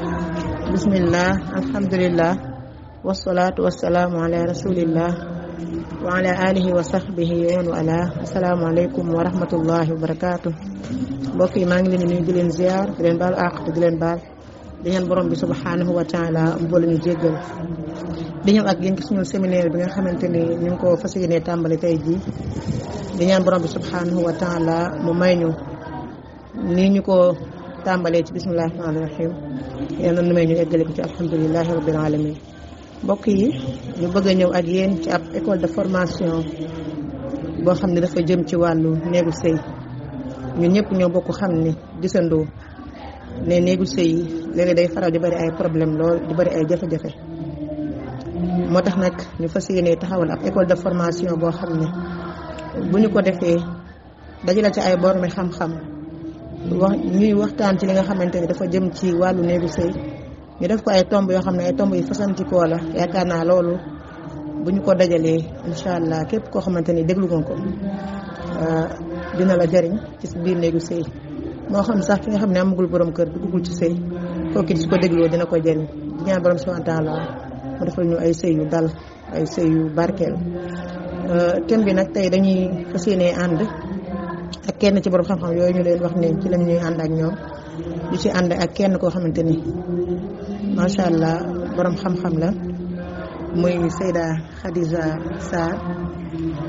bismillah alhamdulillah wasalaatu wasalaamu ala rasulillah wa ala alihi wa sahbihi wa man wala assalaamu aleykum wa rahmatullahi wa barakaatu. mbokk yi maa ngi leen di nuyu di leen ziar di leen baal àq di leen baal di ñaan borom bi subhanahu wa taala mboolu ñu jéggal di ñëw ak yéen ci suñu séminaire bi nga xamante ni ñu ngi ko fas yéene tàmbali tey jii di ñaan borom bi subhanahu wa taala mu may ñu nii ñu ko tàmbalee ci bismillahi rahmaani rahim yàlla na may ñu eggale ko ci alhamdulillahi rabbil alamin. mbokk yi ñu bëgg a ñëw ak yéen ci ab école de formation boo xam ne dafa jëm ci wàllu néegu sëy. ñun ñëpp ñoo bokk xam ne gisandoo ne néegu sëy yi léegi day faral di bari ay problème lool di bari ay jafe-jafe moo tax nag ñu fas yéene taxawal ab école de formation boo xam ne bu ñu ko defee dajale ci ay boromi xam-xam ñuy waxtaan ci li nga xamante ni dafa jëm ci wàllu néegu sëy ñu def ko ay tomb yoo xam ne ay tomb yu fasantikoo la yaakaar naa loolu bu ñu ko dajalee incha allah képp koo xamante ni déglu nga ko dina la jariñ ci biir néegu sëy moo xam sax ki nga xam ne amagul borom kër duggul ci sëy kooku di ko dégloo dina ko jariñ di ñaan borom subhanahu wa taala mu defal ñu ay sëy yu dal ay sëy yu barkeel. thème bi nag tey dañuy fas yéenee ànd ak kenn ci borom xam-xam yooyu ñu leen wax ne ci lañ ñuy ànd ak ñoom di ci ànd ak kenn koo xamante ni macha allah borom xam-xam la muy Seyda Khadija Sarr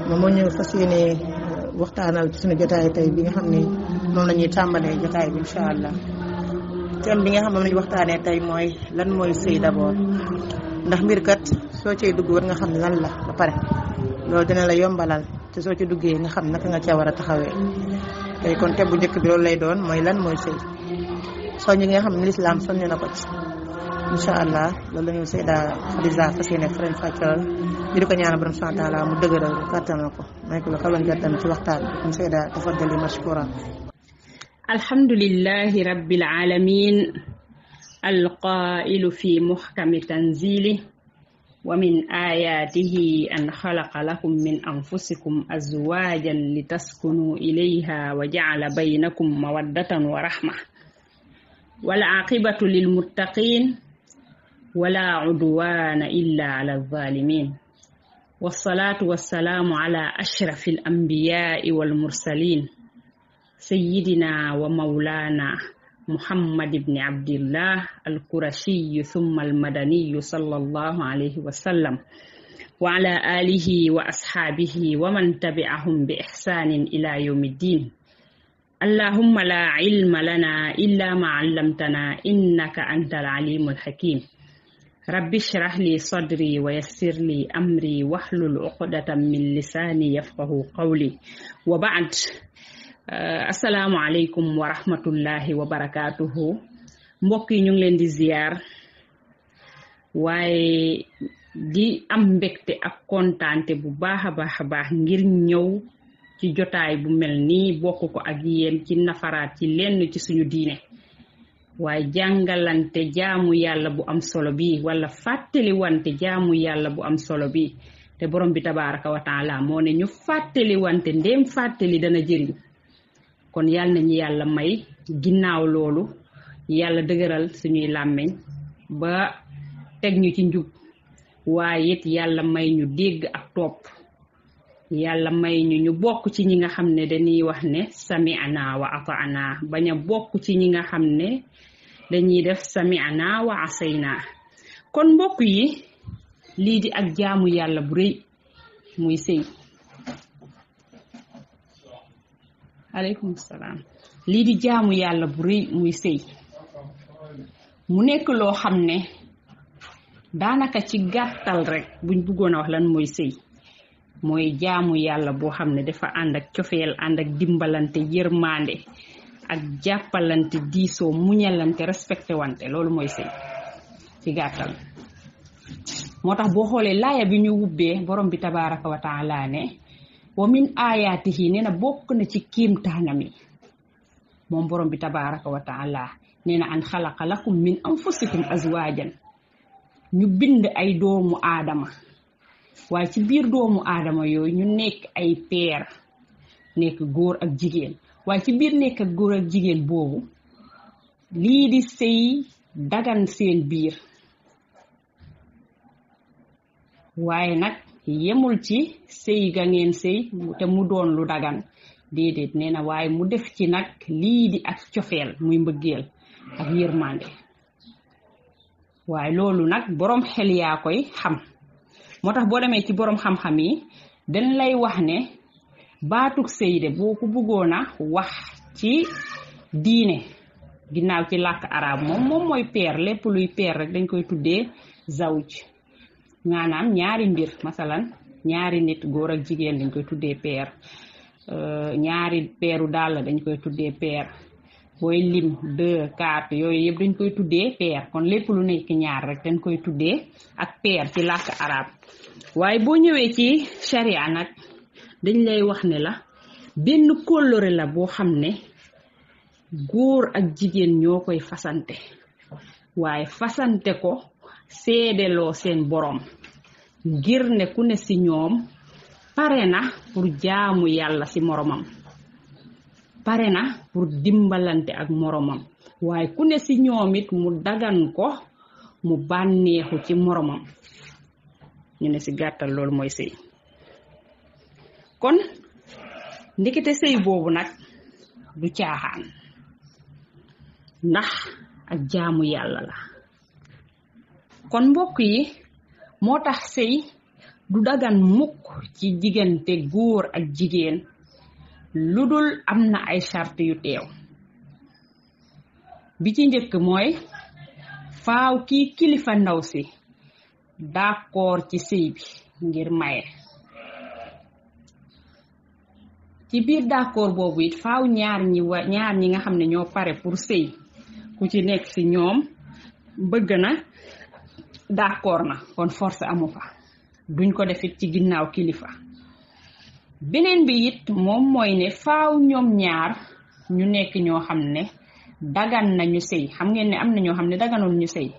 moom moo ñu fas yéenee waxtaanal ci suñu jotaay tey bi nga xam ne moom la ñuy tàmbalee jotaay bi incha allah. thème bi nga xam moom la ñuy waxtaanee tey mooy lan mooy sëy d'abord ndax mbir kat soo cay dugg war nga xam lan la ba pare loolu dina la yombalal te soo ci duggee nga xam naka nga caa war a taxawee. tey kon thème bu njëkk bi loolu lay doon mooy lan mooy sëy soññ nga xam ne lislaam soññ na ko ci incha allah loolu la ñu Seyda Khadija fas yéene faram fàccal di ko ñaanal borom subhanahu wa taala mu dëgëral kàttanal ko may ko lu xalan jàttam ci waxtaan bi Seyda tafaddali mashkura. alhamdulillahi rabbil alamin alqailu fi muhkami tanzili wa min ayatihi an khalaqa lakum min anfusikum azwajan litaskunu ilayha wa ja'ala baynakum mawaddatan wa rahma wal aqibatu lil muttaqin wala udwana illa ala zalimin wassalatu wassalamu ala ashrafil anbiya'i wal mursalin sayyidina wa maulana Muhammad ibn Abdillah al-Qurashi thumma al-Madani sallallahu alayhi wa sallam wa ala alihi wa ashabihi wa man tabi'ahum bi ihsanin ila yawmiddin. Allahumma la ilma lana illa ma 'allamtana innaka antal alimul hakim. Rabbi shrah li sadri wa yassir li amri wahlul 'uqdatam min lisani yafqahu qawli wa ba'd. Assalaamu aleykum wa rahmatullahi wa barakaatuhu. mbokk yi ñu ngi leen di ziyaar waaye di am mbégte ak kontaante bu baax a baax ngir ñëw ci jotaay bu mel nii bokk ko ak yéen ci nafaraat ci lenn ci suñu diine waaye jàngalante jaamu yàlla bu am solo bi wala fàttali wante jaamu yàlla bu am solo bi te borom bi tabaaraka wa taala moo ne ñu fàttali wante ndéem fàttali dana jëriñ. kon yàlla nañu yàlla may ginnaaw loolu yàlla dëgëral suñuy làmmiñ ba teg ñu ci njub waaye it yàlla may ñu dégg ak topp yàlla may ñu bokk ci ñi nga xam ne dañuy wax ne sami'na wa ata'na bañ a bokk ci ñi nga xam ne dañuy def sami'na wa asayna. kon mbokk yi lii di ak jaamu yàlla bu rëy muy sëy. aleykum salaam. lii di jaamu yàlla bu rëy muy sëy mu nekk loo xam ne daanaka ci gàttal rek buñ bëggoon a wax lan mooy sëy mooy jaamu yàlla boo xam ne dafa ànd ak cofeel ànd ak dimbalante yërmande ak jàppalante diisoo muñalante respecté wante loolu mooy sëy ci gàttal. moo tax boo xoolee laaya bi ñu wubbee borom bi tabaaraka wa taala ne wa min ayaatihi nee na bokk na ci kiimtaanam yi moom borom bi tabaaraka wa taala nee na an xalaqa lakum min anfusikum azwaajan ñu bind ay doomu aadama waaye ci biir doomu aadama yooyu ñu nekk ay peer nekk góor ak jigéen waaye ci biir nekk ak góor ak jigéen boobu lii di sëy dagan seen biir waaye nag yemul ci sëy ga ngeen sëy te mu doon lu dagan déedéet nee na waaye mu def ci nag lii di ak cofeel muy mbëggeel ak yërmande waaye loolu nag boroom xel yaa koy xam moo tax boo demee ci boroom xam-xam yi dañ lay wax ne baatuk sëy de boo ko bëggoon a wax ci diine ginnaaw ci làkk arab moom mooy peer lépp luy peer rek dañ koy tuddee zawj maanaam ñaari mbir masalan ñaari nit góor ak jigéen dañ koy tuddee peer ñaari peeru dàll dañ koy tuddee peer booy lim 2 4 yooyu yëpp dañ koy tuddee peer kon lépp lu nekk ñaar rek dañ koy tuddee ak peer ci làkk arab waaye boo ñëwee ci sharia nag dañ lay wax ne la benn kóllëre la boo xam ne góor ak jigéen ñoo koy fasante waaye fasante ko seedeloo seen boroom ngir ne ku ne ci ñoom pare na pour jaamu yàlla ci moromam pare na pour dimbalante ak moromam waaye ku ne ci ñoom it mu dagan ko mu bànneexu ci moromam ñu ne ci gàttal loolu mooy sëy kon ndekete sëy boobu nag du caaxaan ndax ak jaamu yàlla la kon mbokk yi moo tax sëy du dagan mukk ci diggante góor ak jigéen lu dul am na ay charte yu teew bi ci njëkk mooy faaw kii kilifa ndaw si d'accord ci sëy bi ngir maye ci biir d'accord boobu it faaw ñaar ñi nga xam ne ñoo pare pour sëy ku ci nekk ci ñoom bëgg na d'accord na kon force amu fa duñ ko defit ci ginnaaw kilifa beneen bi it moom mooy ne faaw ñoom ñaar ñu nekk ñoo xam ne dagan nañu sëy xam ngeen ne am na ñoo xam ne daganul ñu sëy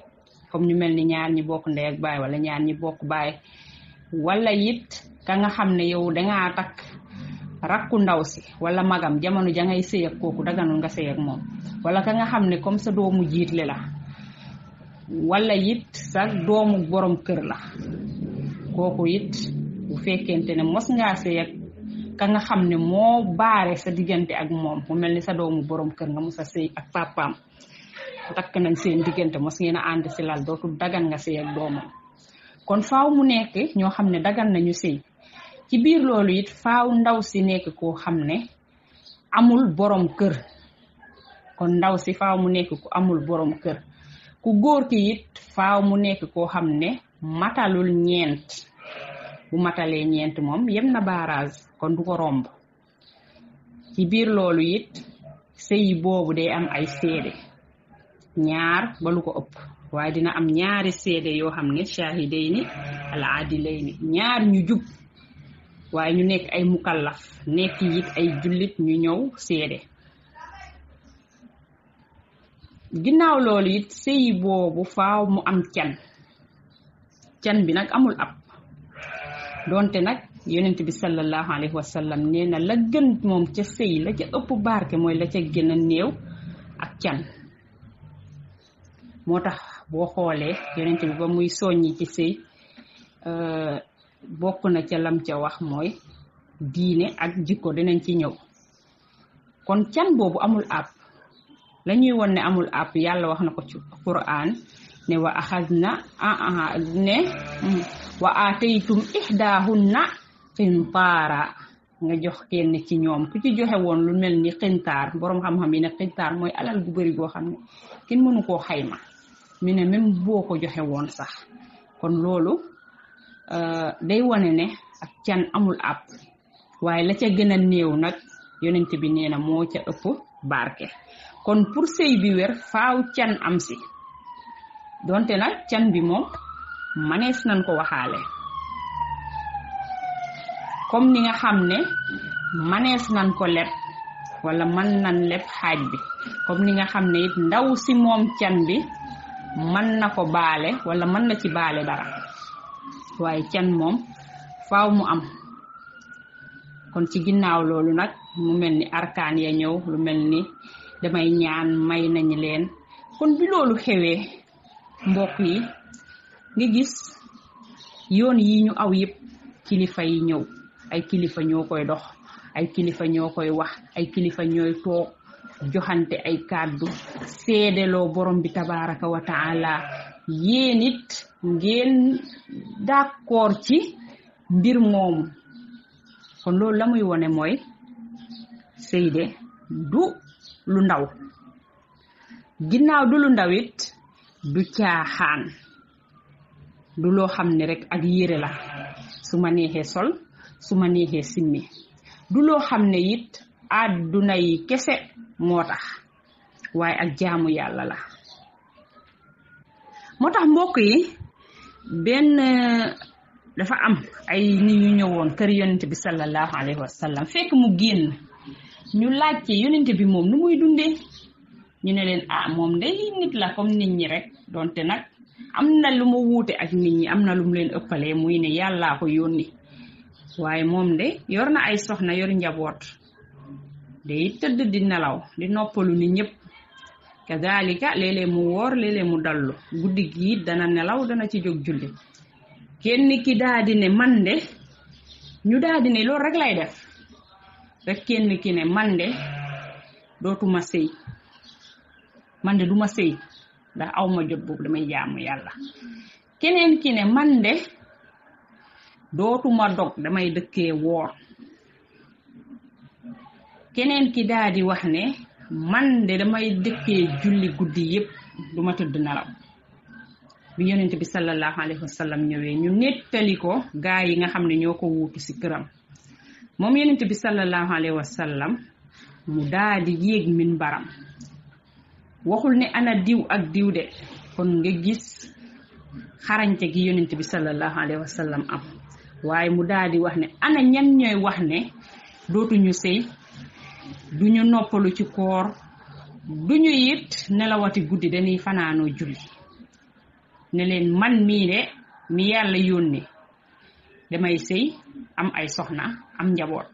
comme ñu mel ni ñaar ñi bokk ndey ak baay wala ñaar ñi bokk baay wala it ka nga xam ne yow dangaa takk rakku ndaw si wala magam jamono ja ngay sëy ak kooku daganul nga sëy ak moom wala ka nga xam ne comme sa doomu jiitle la wala it sa doomu borom kër la kooku it bu fekkente ne mos ngaa sëy ak ka nga xam ne moo baare sa diggante ak moom mu mel ni sa doomu borom kër nga mos a sëy ak papaam takk nañ seen diggante mos ngeen a ànd ci lal dootul dagan nga sëy ak doomam kon faaw mu nekk ñoo xam ne dagan nañu sëy ci biir loolu it faaw ndaw si nekk koo xam ne amul borom kër kon ndaw si faaw mu nekk ku amul borom kër ku góor ki it faaw mu nekk koo xam ne matalul ñeent bu matalee ñeent moom yem na barrage kon du ko romb ci biir loolu it sëy boobu day am ay seede ñaar ba lu ko ëpp waaye dina am ñaari seede yoo xam ne shahidayni al adilayni ñaar ñu jub waaye ñu nekk ay mukallaf nekk it ay jullit ñu ñëw seede ginnaaw loolu it sëy boobu faaw mu am can bi nag amul ab donte nag yonent bi sallallahu alayhi wa sallam nee na la gën moom ca sëy la ca ëpp barke mooy la ca gën a néew ak can moo tax boo xoolee yonent bi ba muy soññi ci sëy bokk na ca lam ca wax mooy diine ak jikko dinañ ci ñëw kon can boobu amul àpp la ñuy won ne amul àpp yàlla wax na ko ci Qur'an ne wa axadna ne wa aataytum ihdaahunna qintaara nga jox kenn ci ñoom ku ci joxe woon lu mel ni qintaar boroom xam-xam yi ne qintaar mooy alal gu bari goo xam ne kenn mënu koo xayma mi ne même boo ko joxe woon sax kon loolu day wane ne ak can amul àpp waaye la ca gën a néew nag yonent bi nee na moo ca ëpp barke kon pour sëy bi wér faaw can am si donte nag can bi moom manees nañ ko waxaale comme ni nga xam ne manees nañ ko leb wala mën nañ leb xaaj bi comme ni nga xam ne it ndaw si moom can bi mën na ko baale wala mën na ci baale dara waaye can moom faaw mu am kon ci ginnaaw loolu nag mu mel ni arkaan ya ñëw lu mel ni damay ñaan may nañ leen kon bi loolu xewee mbokk yi nga gis yoon yi ñu aw yépp kilifa yi ñëw ay kilifa ñoo koy dox ay kilifa ñoo koy wax ay kilifa ñooy toog joxante ay kàddu seedeloo borom bi tabaraka wa taala yéen it ngeen d'accord ci mbir moomu kon loolu la muy wone mooy sëy de du lu ndaw ginnaaw du lu ndaw it du caaxaan du loo xam ne rek ak yére la su ma neexee sol su ma neexee simmi du loo xam ne it àdduna yi kese moo tax waaye ak jaamu yàlla la moo tax mbokk yi benn dafa am ay nit ñu ñëwoon kër yonent bi sallallahu alayhi wa sallam fekk mu génn ñu laajte yonent bi moom nu muy dundee ñu ne leen moom day nit la comme nit ñi rek donte nag am na lu mu wuute ak nit ñi am na lu mu leen ëppalee muy ne yàllaa ko yónni waaye moom de yor na ay soxna yor njaboot day tëdd di nelaw di noppalu ni ñëpp kadalika léeg-léeg mu woor léeg-léeg mu dallu guddi gi dana nelaw dana ci jóg julli kenn ki daa di ne man de ñu daa di ne loolu rek lay def rek kenn ki ne man de dootuma sëy man de duma sëy ndax aw ma jot boobu damay jaamu yàlla keneen ki ne man de dootuma dog damay dëkkee woor keneen ki daa di wax ne man de damay dëkkee julli guddi yépp duma tëdd nelaw bi yonent bi sallallahu alayhi wa sallam ñëwee ñu nettali ko gaa yi nga xam ne ñoo ko wuutu ci këram moom yonent bi sallallahu alayhi wa sallam mu daa di yéeg minbaram waxul ne ana diw ak diw de kon nga gis xarañte gi yonent bi sallallahu alayhi wa sallam am waaye mu daa di wax ne ana ñan ñooy wax ne dootuñu sëy duñu noppalu ci koor duñu it nelawati guddi dañuy fanaanoo julli ne leen man mii de mi yàlla yónni damay sëy am ay soxna am njaboot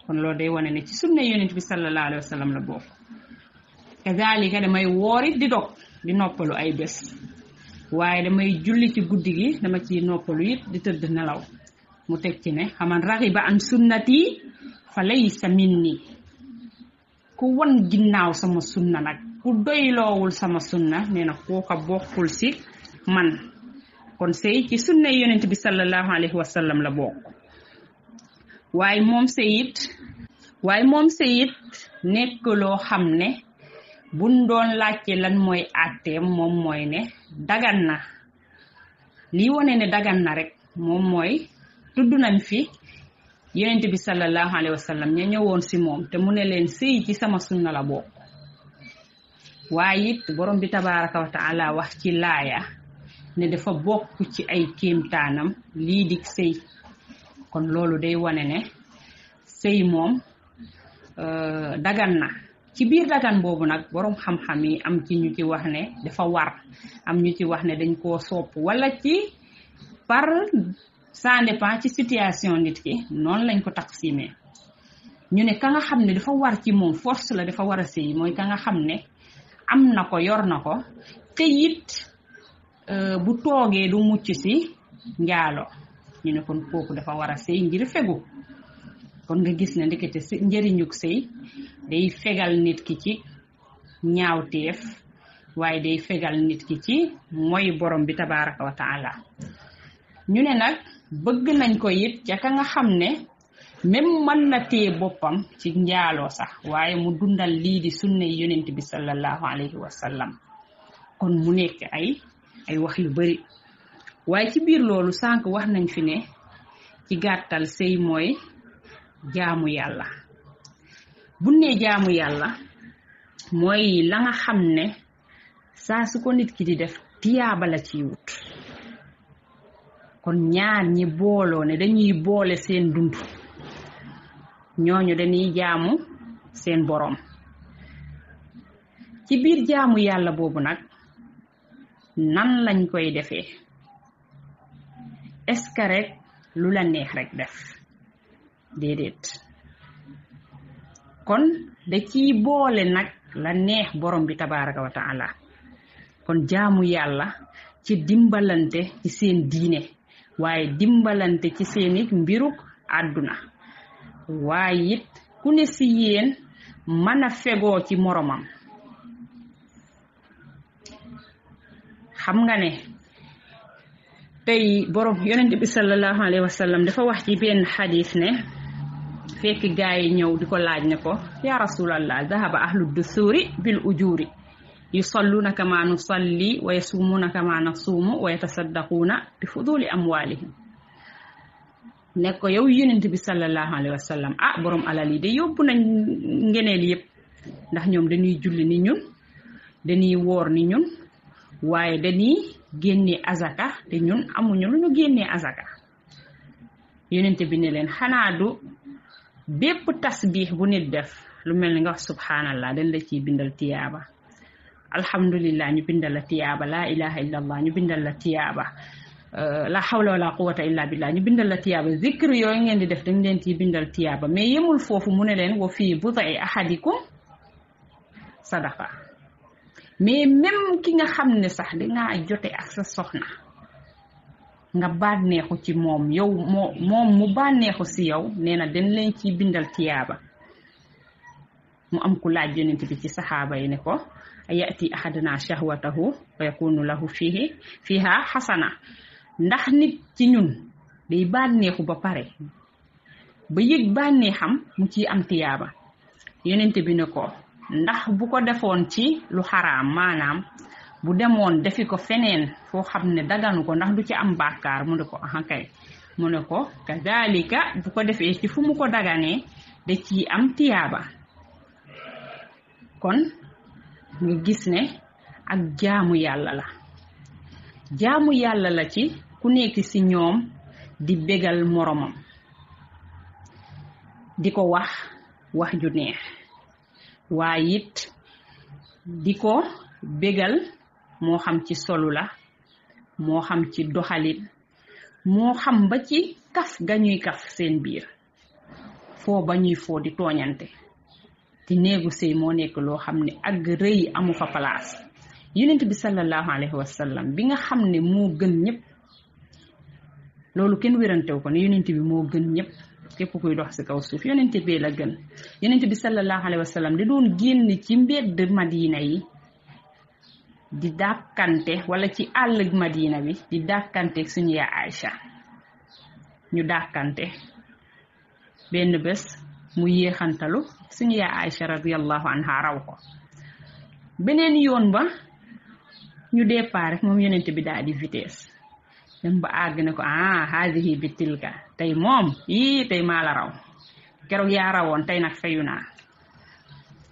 kon loolu day wane ne ci sunna yonent bi sallallahu alayhi wa sallam la bokk kazalika damay woorit di dog di noppalu ay bés waaye damay julli ci guddi gi dama ci noppalu it di tëdd nelaw mu teg ci ne xaman raxiba an sunnati fa laysa minni ku won ginnaaw sama sunna nag ku doyloowul sama sunna nee na kooka bokkul ci man kon sëy ci sunna yonent bi sallallahu alayhi wa sallam la bokk waaye moom sëy it nekk loo xam ne buñ doon laajte lan mooy àtteem moom mooy ne dagan na lii wone ne dagan na rek moom mooy tudd nañ fi yonent bi sallallahu alayhi wa sallam ña ñëwoon ci moom te mu ne leen sëy ci sama sunna la bokk waaye it borom bi tabaraka wa taala wax ci laaya ne dafa bokk ci ay kéemtaanam lii di sëy kon loolu day wane ne sëy moom dagan na ci biir dagan boobu nag borom xam-xam yi am ci ñu ci wax ne dafa war am ñu ci wax ne dañ koo sopp wala ci par ça dépend ci situation nit ki noonu lañ ko taqsimee ñu ne ka nga xam ne dafa war ci moom force la dafa war a sëy mooy ka nga xam ne am na ko yor na ko te it bu toogee du mucc ci njaalo ñu ne kon kooku dafa war a sëy ngir fegu kon nga gis ne ndekete njëriñuk sëy day fegal nit ki ci ñaawteef waaye day fegal nit ki ci mooy borom bi tabaraka wa taala ñu ne nag bëgg nañ ko it ca ka nga xam ne même mën na téye boppam ci njaaloo sax waaye mu dundal lii di sunna yonent bi sallallahu alayhi wa sallam kon mu nekk ay wax yu bari waaye ci biir loolu sànq wax nañ fi ne ci gàttal sëy mooy jaamu yàlla bu ne jaamu yàlla mooy la nga xam ne saa su ko nit ki di def tiyaaba la ciy wut kon ñaar ñi booloo ne dañuy boole seen dund ñooñu dañuy jaamu seen boroom ci biir jaamu yàlla boobu nag nan lañ koy defee est-ce que rek lu la neex rek def déedéet kon da ciy boole nag la neex borom bi tabaraka wa taala kon jaamu yàlla ci dimbalante ci seen diine waaye dimbalante ci seeni mbiru àdduna waaye it ku ne si yéen mën a fegoo ci moromam. xam nga ne tey borom yonent bi sallallahu alayhi wa sallam dafa wax ci benn xadis ne fekk gaa yi ñëw di ko laaj ne ko ya rasulallah dahaba ahlu dusuri bil ujuri yusalluna kama nusalli wa yasumuna kama nasumu wa yatasaddaquna bi fuduli amwalihim ne ko yow yonent bi sallallahu alayhi wa sallam borom alal yi de yóbbu nañ ngeneel yépp ndax ñoom dañuy julli ni ñun dañuy woor ni ñun waaye dañuy génnee azaka te ñun amuñu lu ñu génnee azaka. yonent bi ne leen xanaa du bépp tasbih bu nit def lu mel ni nga wax subhanallah dañ la ciy bindal tiyaaba, alhamdulillah ñu bindal la tiyaaba, la ilaha illallah ñu bindal la tiyaaba, la hawla wala quwwata illa billah ñu bindal la tiyaaba. zikr yooyu ngeen di def dañ leen ciy bindal tiyaaba. mais yemul foofu mu ne leen wa fii bud'i ahadikum sadaqa. mais même ki nga xam ne sax dangaa jote ak sa soxna nga bànneexu ci moom yow moom mu bànneexu si yow nee na dañ leen ciy bindal tiyaaba. mu am ku laaj yonent bi ci saxaaba yi ne ko yati ahaduna shahwatahu wa yakunu lahu fiha xasana. ndax nit ci ñun day bànneexu ba pare ba yëg bànneexam mu ciy am tiyaaba. yonent bi ne ko ndax bu ko defoon ci lu xaraam maanaam bu demoon defi ko feneen foo xam ne daganu ko ndax du ci am bàkkaar mu ne ko kay mu ne ko kadalika bu ko defee ci fu mu ko daganee da ciy am tiyaaba. kon nga gis ne ak jaamu yàlla la. jaamu yàlla la ci ku nekk ci ñoom di bégal moromam di ko wax ju neex waaye it di ko bégal moo xam ci solu la moo xam ci doxalit moo xam ba ci kaf ga ñuy kaf seen biir foo ba ñuy foo di tooñante di néegu sëy moo nekk loo xam ne ak rëy amu fa place. yonent bi sallallahu alayhi wa sallam bi nga xam ne moo gën ñëpp loolu kenn wérantew ko ne yonent bi moo gën ñëpp képp kuy dox ci kaw suuf yonent bi la gën. yonent bi sallallahu alayhi wa sallam da doon génn ci mbedd Madina yi di dàkkante wala ci àll Madina bi di dàkkante ak suñu yaa Aïcha ñu dàkkante benn bés mu yéexantalu suñu yaa Aïcha radiyallahu anha raw ko. beneen yoon ba ñu départ rek moom yonent bi daal di vitesse dem ba àgg ne ko haadihi bi tilka tey moom tey maa la raw keroog yaa rawoon tey nag fayu naa.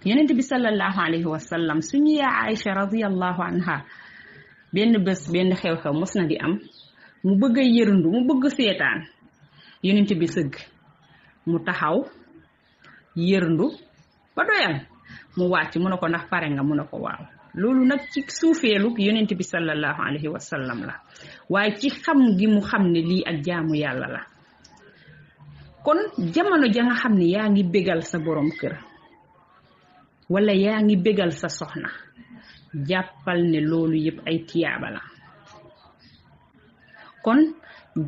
yonent bi sallallahu alayhi wa sallam suñu yaa Aïcha radiyallahu anha benn bés benn xew-xew mos na di am mu bëgg a yërndu mu bëgg seetaan yonent bi sëgg mu taxaw yërndu ba doyal mu wàcc mu ne ko ndax pare nga mu ne ko waaw. loolu nag ci suufeelu yonent bi sallallahu alayhi wa sallam la waaye ci xam gi mu xam ne lii ak jaamu yàlla la. kon jamono ja nga xam ne yaa ngi bégal sa borom kër wala yaa ngi bégal sa soxna jàppal ne loolu yëpp ay tiyaaba la. kon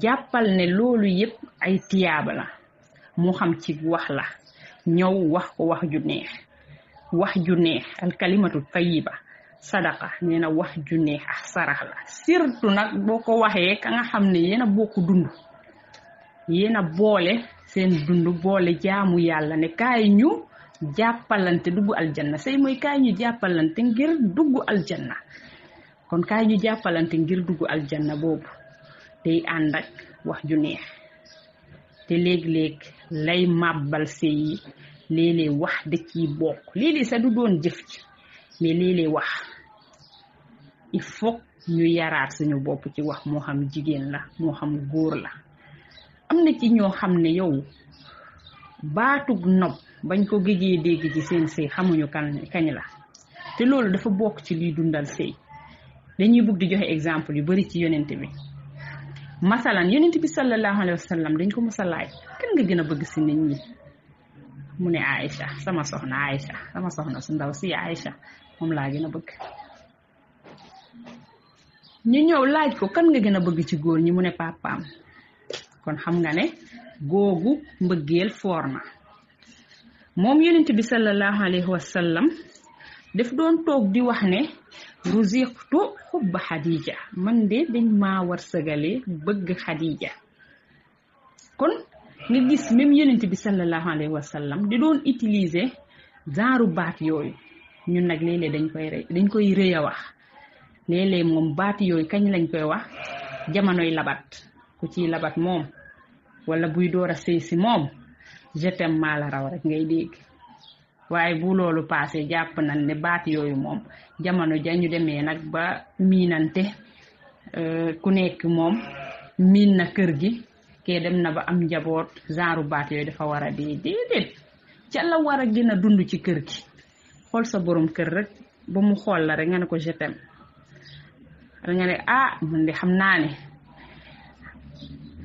jàppal ne loolu yëpp ay tiyaaba la moo xam ci wax la ñëw wax ko wax ju neex al kalimatu tayyiba sadaqa nee na wax ju neex ak sarax la. surtout nag boo ko waxee ka nga xam ne yéen a bokk dund yéen a boole seen dund boole jaamu yàlla ne kaay ñu jàppalante dugg aljanna. sëy mooy kaay ñu jàppalante ngir dugg aljanna. kon kaay ñu jàppalante ngir dugg aljanna boobu day ànd ak wax ju neex. te léeg-léeg lay màbbal sëy yi léeg-léeg wax da ciy bokk léeg-léeg sa du doon jëf ci mais léeg-léeg wax. il faut ñu yaraat suñu bopp ci wax moo xam jigéen la moo xam góor la. am na ci ñoo xam ne yow baatug nopp bañ ko géejee dégg ci seen sëy xamuñu kañ la te loolu dafa bokk ci liy dundal sëy. dañuy bëgg di joxe exemple yu bari ci yonent bi. masalan yonent bi sallallahu alayhi wa sallam dañ ko mës a laaj kan nga gën a bëgg si nit ñi mu ne Aïcha sama soxna su ndaw si Aïcha moom laa gën a bëgg. ñu ñëw laaj ko kan nga gën a bëgg ci góor ñi mu ne papaam kon xam nga ne googu mbëggeel foor na moom yonent bi sallallahu alayhi wa sallam daf doon toog di wax ne ruziqtu xubba Xadija man de dañ maa war sëgale bëgg Xadija kon nga gis même yonent bi sallallahu alayhi wa sallam di doon utiliser genre baat yooyu ñun nag léeg-léeg dañ koy rëy a wax léeg-léeg moom baat yooyu kañ lañ koy wax jamonoy labat ku ciy labat moom wala buy door a sëy si moom je t'aime maa la raw rek ngay dégg waaye bu loolu passé jàpp nañ ne baat yooyu moom jamono ja ñu demee nag ba miinante ku nekk moom miin na kër gi kee dem na ba am njaboot genre baat yooyu dafa war a déedéet ca la war a gën a dund ci kër gi xool sa borom kër rek ba mu xool la rek nga ne ko je t'aime nga ne man de xam naa ne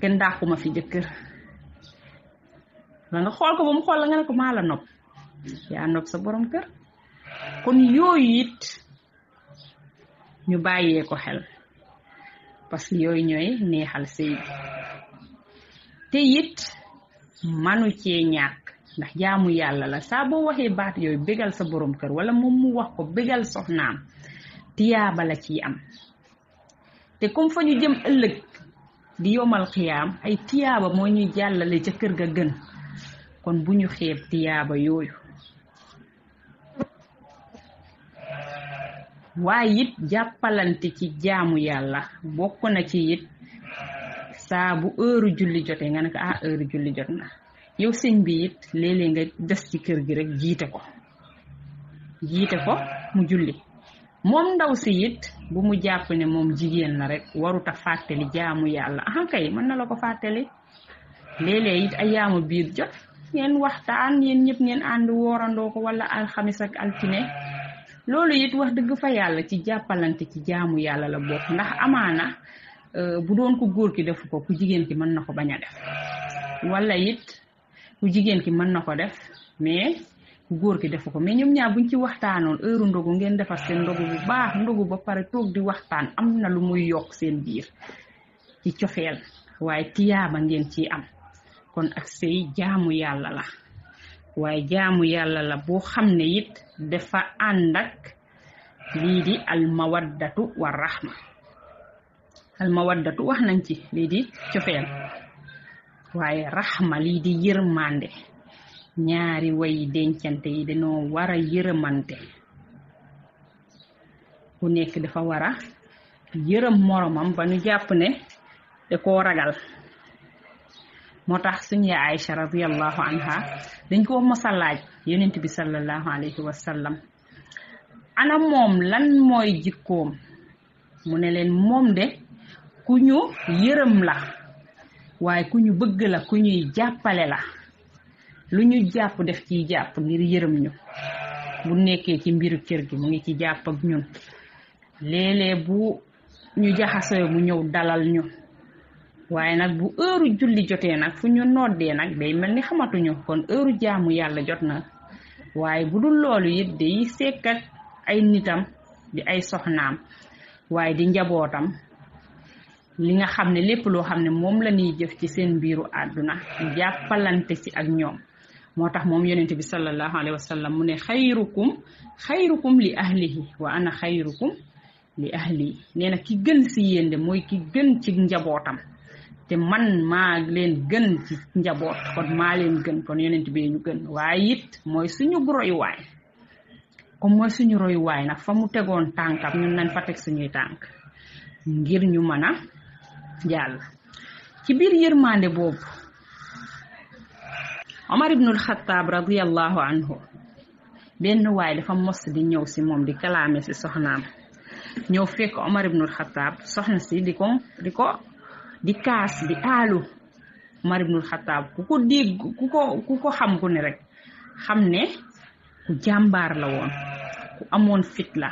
kenn dàquma fi jëkkër la nga xool ko ba mu xool la nga ne ko maa la nopp yaa nopp sa borom kër kon yooyu it ñu bàyyee ko xel parce que yooyu ñooy neexal sëy bi te it manu cee ñàkk ndax jaamu yàlla la saa boo waxee baat yooyu bégal sa borom kër wala moom mu wax ko bégal soxnaam tiyaaba la ciy am te comme fa ñu jëm ëllëg di yomal xiyaam ay tiyaaba moo ñuy jàllale ca kër ga gën kon bu ñu xeeb tiyaaba yooyu waaye it jàppalante ci jaamu yàlla bokk na ci it saa bu heure julli jotee nga ne ko heure julli jot na yow sëñ bi it léeg-léeg nga des ci kër gi rek jiite ko mu julli moom ndaw si it bu mu jàpp ne moom jigéen la rek waruta fàttali jaamu yàlla kay mën na la ko fàttali léeg-léeg it ay yaamu biir jot ngeen waxtaan yéen ñëpp ngeen ànd woorandoo ko wala alxamis ak altine loolu it wax dëgg fa yàlla ci jàppalante ci jaamu yàlla la bokk ndax amaana bu doon ku góor ki def ko ku jigéen ki mën na ko bañ a def wala it ku jigéen ki mën na ko def mais ku góor ki defu ko mais ñoom ñaar buñ ci waxtaanoon heure ndogu ngeen defar seen ndogu bu baax ndogu ba pare toog di waxtaan am na lu muy yokk seen biir ci cofeel waaye tiyaaba ngeen ciy am kon ak sëy jaamu yàlla la waaye jaamu yàlla la boo xam ne it dafa ànd ak lii di almawaddatu wa rahma almawaddatu wax nañ ci lii di cofeel waaye rahma lii di yërmande ñaari way dencante yi dañoo war a yërëmante ku nekk dafa war a yërëm moromam ba ñu jàpp ne da koo ragal moo tax suñu yaay Aïcha radiyallahu anha dañ ko mos a laaj yonent bi sallallahu alayhi wa sallam ana moom lan mooy jikkoom mu ne leen moom de ku ñu yërëm la waaye ku ñu bëgg la ku ñuy jàppale la lu ñu jàpp def ciy jàpp ngir yërëm ñu bu nekkee ci mbiru kër gi mu ngi ci jàpp ak ñun léeg-léeg bu ñu jaxasoo mu ñëw dalal ñu waaye nag bu heure julli jotee nag fu ñu noddee nag day mel ni xamatuñu kon heure jaamu yàlla jot na waaye bu dul loolu it day sekk ak ay nitam di ay soxnaam waaye di njabootam li nga xam ne lépp loo xam ne moom la ñuy jëf ci seen biiru àdduna jàppalante ci ak ñoom moo tax moom yonent bi sallallahu alayhi wa sallam mu ne xayrukum li ahlihi wa ana xayrukum li ahli nee na ki gën ci yéen de mooy ki gën ci njabootam te man maa leen gën ci njaboot kon maa leen gën kon yonent bi ñu gën waaye it mooy suñu royuwaay comme mooy suñu royuwaay nag fa mu tegoon tànkam ñun nañ fa teg suñuy tànk ngir ñu mën a jàll ci biir yërmande boobu Omar ibnul Xattaab radiyallahu anhu benn waay dafa mos di ñëw si moom di kalaame si soxnaam ñëw fekk Omar ibnul Xattaab soxna si di kaas di aalu Omar ibnul Xattaab ku ko dégg ku ko xam ku ne rek xam ne ku jàmbaar la woon ku amoon fit la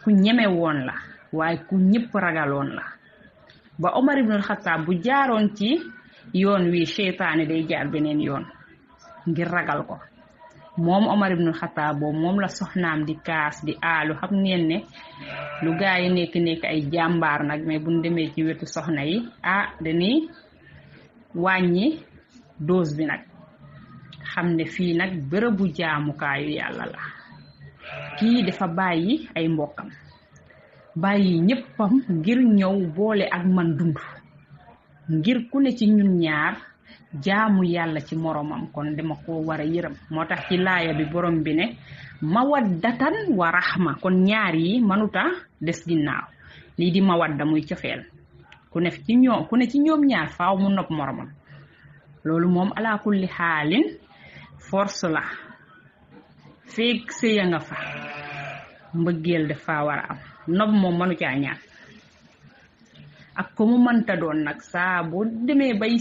ku ñeme woon la waaye ku ñëpp ragaloon la ba Omar ibnul Xattaab bu jaaroon ci yoon wi seytaane day jaar beneen yoon ngir ragal ko moom Omar ibnul Xataab boobu moom la soxnaam di kaas di aalu. xam ngeen ne lu gaa yi nekk ay jàmbaar nag mais buñ demee ci wetu soxna yi dañuy wàññi dose bi nag xam ne fii nag bërëbu jaamukaayu yàlla la. kii dafa bàyyi ay mbokkam bàyyi ñëppam ngir ñëw boole ak man dund ngir ku ne ci ñun ñaar jaamu yàlla ci moromam kon dama ko war a yërëm. moo tax ci laaya bi borom bi ne mawaddatan wa rahma kon ñaar yi manuta des ginnaaw. lii di mawadda muy cofeel ku ne ci ñoom ñaar faaw mu nopp moromam. loolu moom ala kulli xaalin force la feek sëya nga fa mbëggeel dafa war a am. nopp moom manu caa ñaan ak ko mu mënta doon nag saa boo demee bay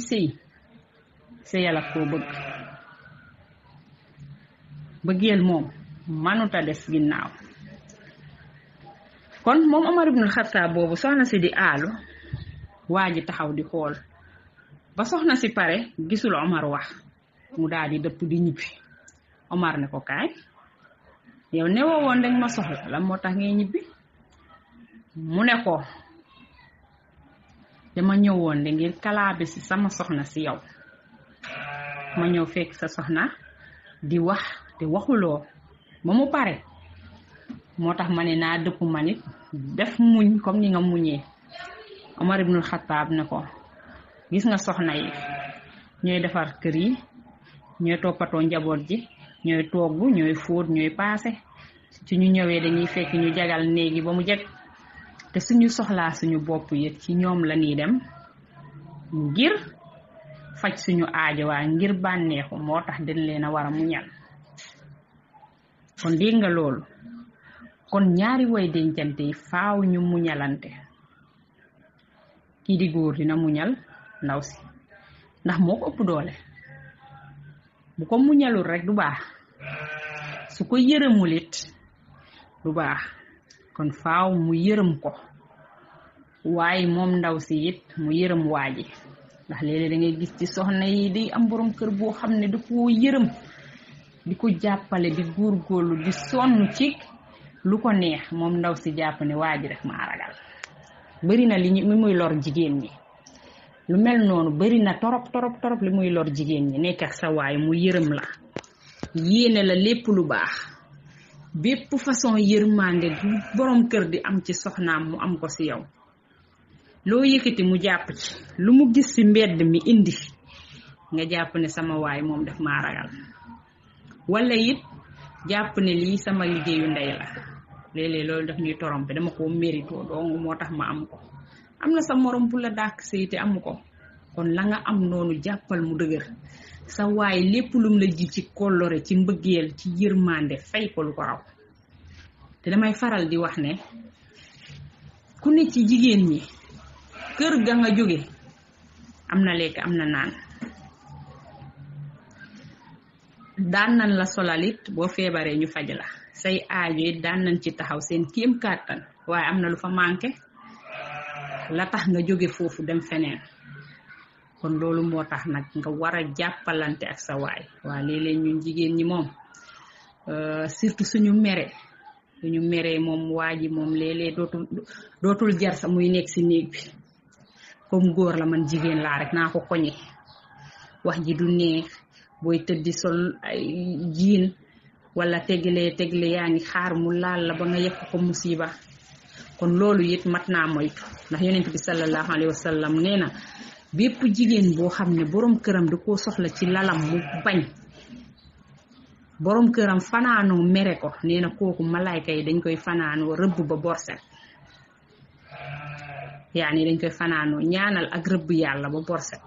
sëyal ak koo bëgg. bëggeel moom manuta des ginnaaw. kon moom Omar ibnul Xataab boobu soxna si di aalu waa ji taxaw di xool ba soxna si pare gisul Omar wax mu daal di dëpp di ñibbi. Omar ne ko kaay yow ne woon dañ ma soxla la moo tax ngay ñibbi. mu ne ko dama ñëwoon de ngir kalaabe si sama soxna si yow. ma ñëw fekk sa soxna di wax te waxuloo ba mu pare moo tax ma ne naa dëpp ma nit def muñ comme ni nga muñee. Omar ibnul Xataab ne ko gis nga soxna yi ñooy defar kër yi ñooy toppatoo njaboot ji ñooy togg ñooy fóot ñooy paase ci ñu ñëwee dañuy fekk ñu jagal néegi ba mu jeg te suñu soxlaa suñu bopp yit ci ñoom la ñuy dem ngir faj suñu aajo waa ngir bànneexu moo tax dañ leen a war a muñal. kon dégg nga loolu kon ñaari way dencante yi faaw ñu muñalante. kii di góor dina muñal ndaw si ndax moo ko ëpp doole. bu ko muñalul rek du baax su ko yërëmul it du baax. kon faaw mu yërëm ko waaye moom ndaw si it mu yërëm waaji ndax léeg-léeg da ngay gis ci soxna yi di am borom kër boo xam ne da koo yërëm di ko jàppale di góorgóorlu di sonn ci lu ko neex moom ndaw si jàpp ne waaji rek maa ragal. bari na li muy lor jigéen ñi lu mel noonu bari na torop li muy lor jigéen ñi nekk ak sa waay mu yërëm la yéene la lépp lu baax. bépp façon yërmande du borom kër di am ci soxnaam mu am ko ci yow. loo yëkkati mu jàpp ci lu mu gis ci mbedd mi indi nga jàpp ne sama waay moom def maa ragal wala it jàpp ne lii sama liggéeyu ndey la. léeg-léeg loolu daf ñuy torompe dama ko mérito dong moo tax ma am ko. am na sa morom bu la dàq sëy te amu ko kon la nga am noonu jàppal mu dëgër. sa waay lépp lum la ji ci kollore ci mbëggeel ci yërmande fay ko lu ko raw. te damay faral di wax ne ku ne ci jigéen ñi kër ga nga jóge am na lekk am na naan. daan nañ la solalit boo feebaree ñu faj la. say aajo it daan nañ ci taxaw seen kéem kàttan waaye am na lu fa manqué la tax nga jóge foofu dem feneen. kon loolu moo tax nag nga war a jàppalante ak sa waay. waa léeg-léeg ñun jigéen ñi moom surtout suñu meree moom waa ji moom léeg-léeg dootul jar sa muy nekk ci néeg bi. comme góor la man jigéen laa rek naa ko koñe wax ji du neex booy tëddi sol ay jiin wala tegle yaa ngi xaar mu laal la ba nga yekk ko musiba. kon loolu it mat naa moytu ndax yonent bi sallallahu alayhi wa sallam nee na bépp jigéen boo xam ne borom këram da koo soxla ci lalam mu bañ borom këram fanaanoo mere ko nee na kooku malaayka yi dañ koy fanaanoo rëbb ba borset. yaani dañ koy fanaanoo ñaanal ak rëbb yàlla ba borset.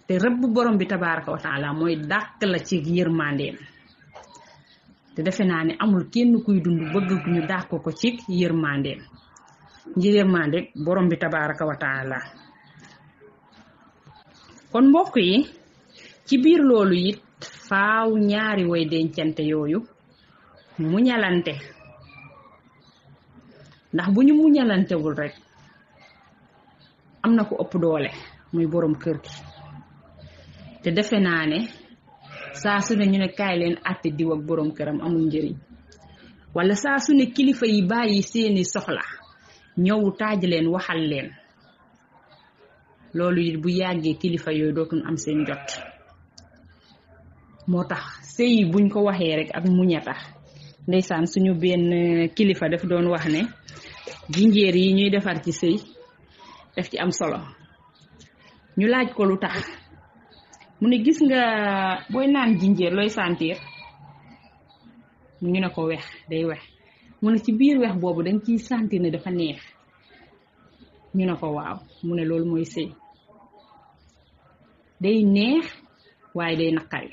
te rëbb borom bi tabaaraka wa taala mooy dàq la ci yërmandeem. te defe naa ne amul kenn kuy dund bëgg ñu dàq ko ci yërmandeem. yërmande borom bi tabaaraka wa taala. kon mbokk yi ci biir loolu it faaw ñaari way dencante yooyu muñalante ndax bu ñu muñalantewul rek am na ko ëpp doole muy borom kër gi. te defe naa ne saa su ne ñu ne kaay leen àtte diw ak borom këram amul njëriñ wala saa su ne kilifa yi bàyyi seeni soxla ñëw taaj leen waxal leen loolu it bu yàggee kilifa yooyu dootuñ am seen jot moo tax sëy buñ ko waxee rek ak muña tax ndeysaan suñu benn kilifa daf doon wax ne jinjeer yi ñuy defar ci sëy daf ci am solo ñu laaj ko lu tax mu ne gis nga booy naan jinjeer looy sentir ñu ne ko wex day wex mu ne ci biir wex boobu dañ ciy sentir ne dafa neex ñu ne ko waaw mu ne loolu mooy sëy day neex waaye day naqari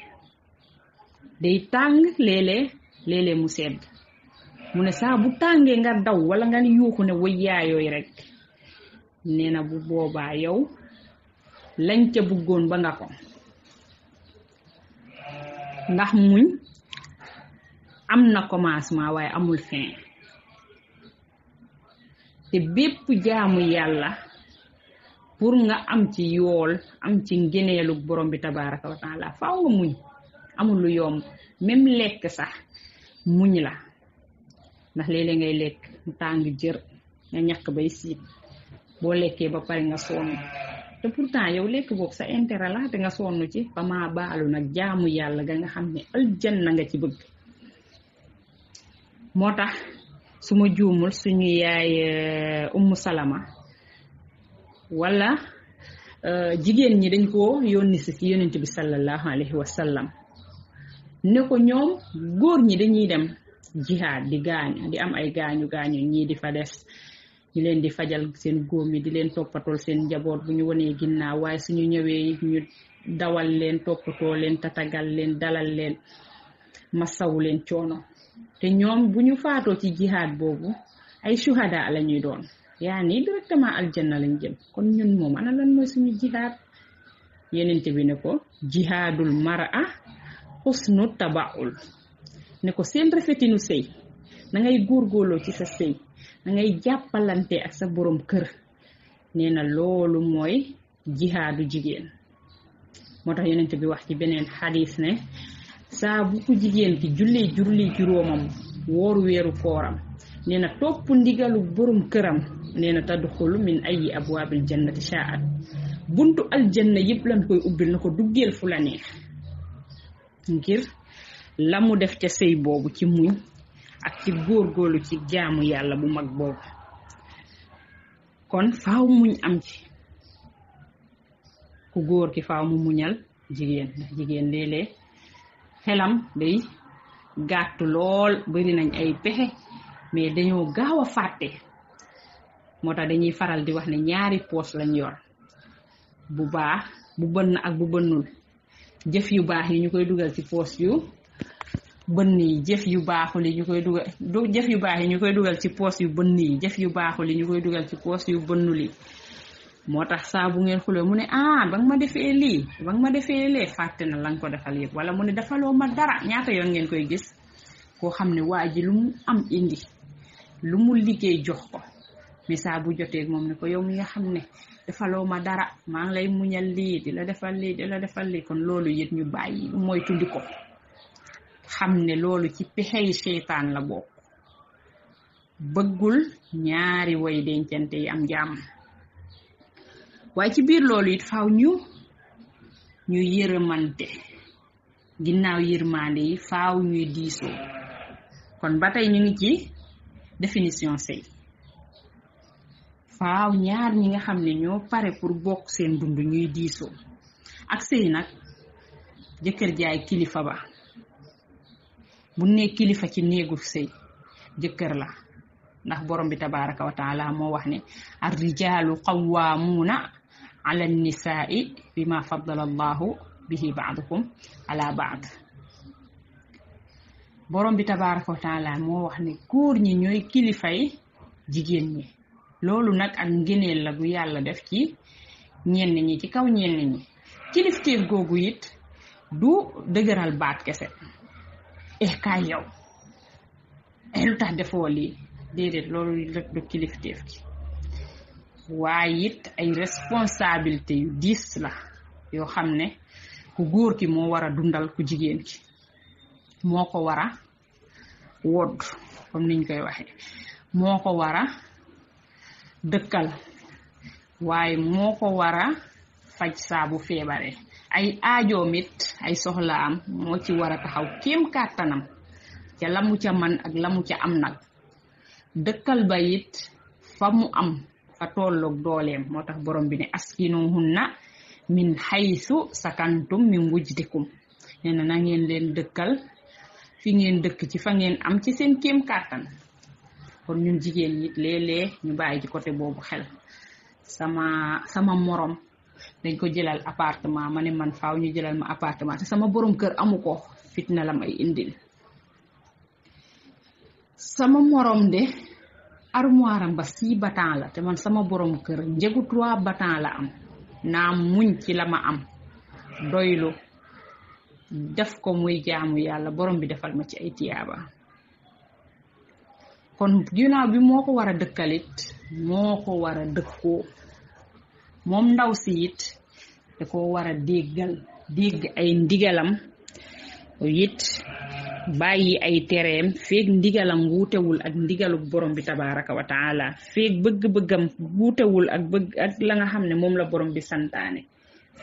day tàng léeg-léeg mu sedd mu ne saa bu tàngee nga daw wala nga yuuxu ne way yaayooy rek nee na bu boobaa yow lañ ca bëggoon ba nga ko ndax muñ am na commencement waaye amul fin te bépp jaamu yàlla pour nga am ci yool am ci ngëneelu borom bi tabaraka wa taala faaw nga muñ amul lu yomb même lekk sax muñ la ndax léeg-léeg ngay lekk mu tàng jër nga ñàkk bay siit boo lekkee ba pare nga sonn te pourtant yow lekk boobu sa intérêt la te nga sonn ci ba maa baalu nag jaamu yàlla ga nga xam ne aljanna nga ci bëgg moo tax su ma juumul suñu yaay Ummu Salama wala jigéen ñi dañ ko yónni si ci yonent bi sallallahu alayhi wa sallam ne ko ñoom góor ñi dañuy dem jihaad di gaañu di am ay gaañu ñii di fa des ñu leen di fajal seen góom yi di leen toppatool seen njaboot bu ñu wanee ginnaaw waaye suñu ñëwee ñu dawal leen toppatoo leen tatagal leen dalal leen masawu leen coono te ñoom bu ñu faatoo ci jihaad boobu ay shuhada la ñuy doon yaani directement aljanna lañ jëm kon ñun moom ana lan mooy suñu jihaad yenente bi ne ko jihaadul mar'a husnu tabaul ne ko seen rafetinu sëy na ngay góorgóorloo ci sa sëy na ngay jàppalante ak sa borom kër nee na loolu mooy jihaadu jigéen moo tax yenente bi wax ci beneen xadis ne saa bu ko jigéen ki julli juróomam woor weeru kooram nee na topp ndigalu borom këram nee na tadxulu min ayi abwaabil jannati sha'at buntu aljanna yëpp lañ koy ubbil na ko duggeel fu la neex ngir la mu def ca sëy boobu ci muñ ak ci góorgóorlu ci jaamu yàlla bu mag boobu kon faaw muñ am ci ku góor ki faaw mu muñal jigéen ndax jigéen léeg-léeg xelam day gàtt lool bari nañ ay pexe mais dañoo gaaw a fàtte moo tax dañuy faral di wax ne ñaari poos lañ yor bu baax bu bënn ak bu bënnul jëf yu baax yi ñu koy dugal ci poos yu bënn yi jëf yu baaxul yi ñu koy dugal jëf yu baax yi ñu koy dugal ci poos yu bënn yi jëf yu baaxul yi ñu koy dugal ci poos yu bënnul yi moo tax saa bu ngeen xuloo mu ne ba nga ma defee lii ba nga ma defee lee fàtte na la nga ko defal yëpp wala mu ne defaloo ma dara ñaata yoon ngeen koy gis koo xam ne waa ji lu mu am indi lu mu liggéey jox ko mais saa bu jotee moom ne ko yow mi nga xam ne defaloo ma dara maa ngi lay muñal lii di la defal lii di la defal lii kon loolu yit ñu bàyyi mooy tundi ko xam ne loolu ci pexey seytaan la bokk bëggul ñaari way dencante yi am jàmm waaye ci biir loolu it faaw ñu yërëmante ginnaaw yërmande yi faaw ñuy diisoo kon ba tey ñu ngi ci définition sëy faaw ñaar ñi nga xam ne ñoo pare pour bokk seen dund ñuy diisoo ak sëy nag jëkkër jaay kilifa ba bu ne kilifa ci néegu sëy jëkkër la ndax borom bi tabaraka wa taala moo wax ne ar rijaalu qawwaamuuna ala nisaa'i bima faddala allahu bihi ba'dakum ala ba'd borom bi tabaraka wa taala moo wax ne góor ñi ñooy kilifay jigéen ñi loolu nag ak ngëneel la bu yàlla def ci ñenn ñi ci kaw ñenn ñi kilifteef googu it du dëgëral baat kese kaay yow lu tax defoo lii déedéet loolu rek du kilifteef gi waaye it ay responsabilité yu diis la yoo xam ne ku góor ki moo war a dundal ku jigéen ki moo ko war a wodd comme niñ koy waxee moo ko war a dëkkal waaye moo ko war a faj saa bu feebaree ay aajoom it ay soxlaam moo ci war a taxaw kéem kàttanam ca la mu ca man ak la mu ca am nag dëkkal ba it fa mu am fa tolloog dooleem moo tax borom bi ne askinuhunna min haythu sakantum min wujdikum nee na ngeen leen dëkkal fi ngeen dëkk ci fa ngeen am ci seen kéem kàttan kon ñun jigéen ñi léeg-léeg ñu bàyyi ci côté boobu xel sama morom dañ ko jëlal appartement ma ne man faaw ñu jëlal ma appartement te sama borom kër amu ko fitna la may indil sama morom de armoire am ba 6 battant la te man sama borom kër njëgu 3 battant la am naa muñ ci la ma am doylu def ko muy jaamu yàlla borom bi defal ma ci ay tiyaaba kon ginnaaw bi moo ko war a dëkkalit moo ko war a dëkkoo moom ndaw si it da ko war a dégg ay ndigalam it bàyyi ay tereem feeg ndigalam wuutewul ak ndigalu borom bi tabaraka wa taala feeg bëgg-bëggam wuutewul ak la nga xam ne moom la borom bi santaane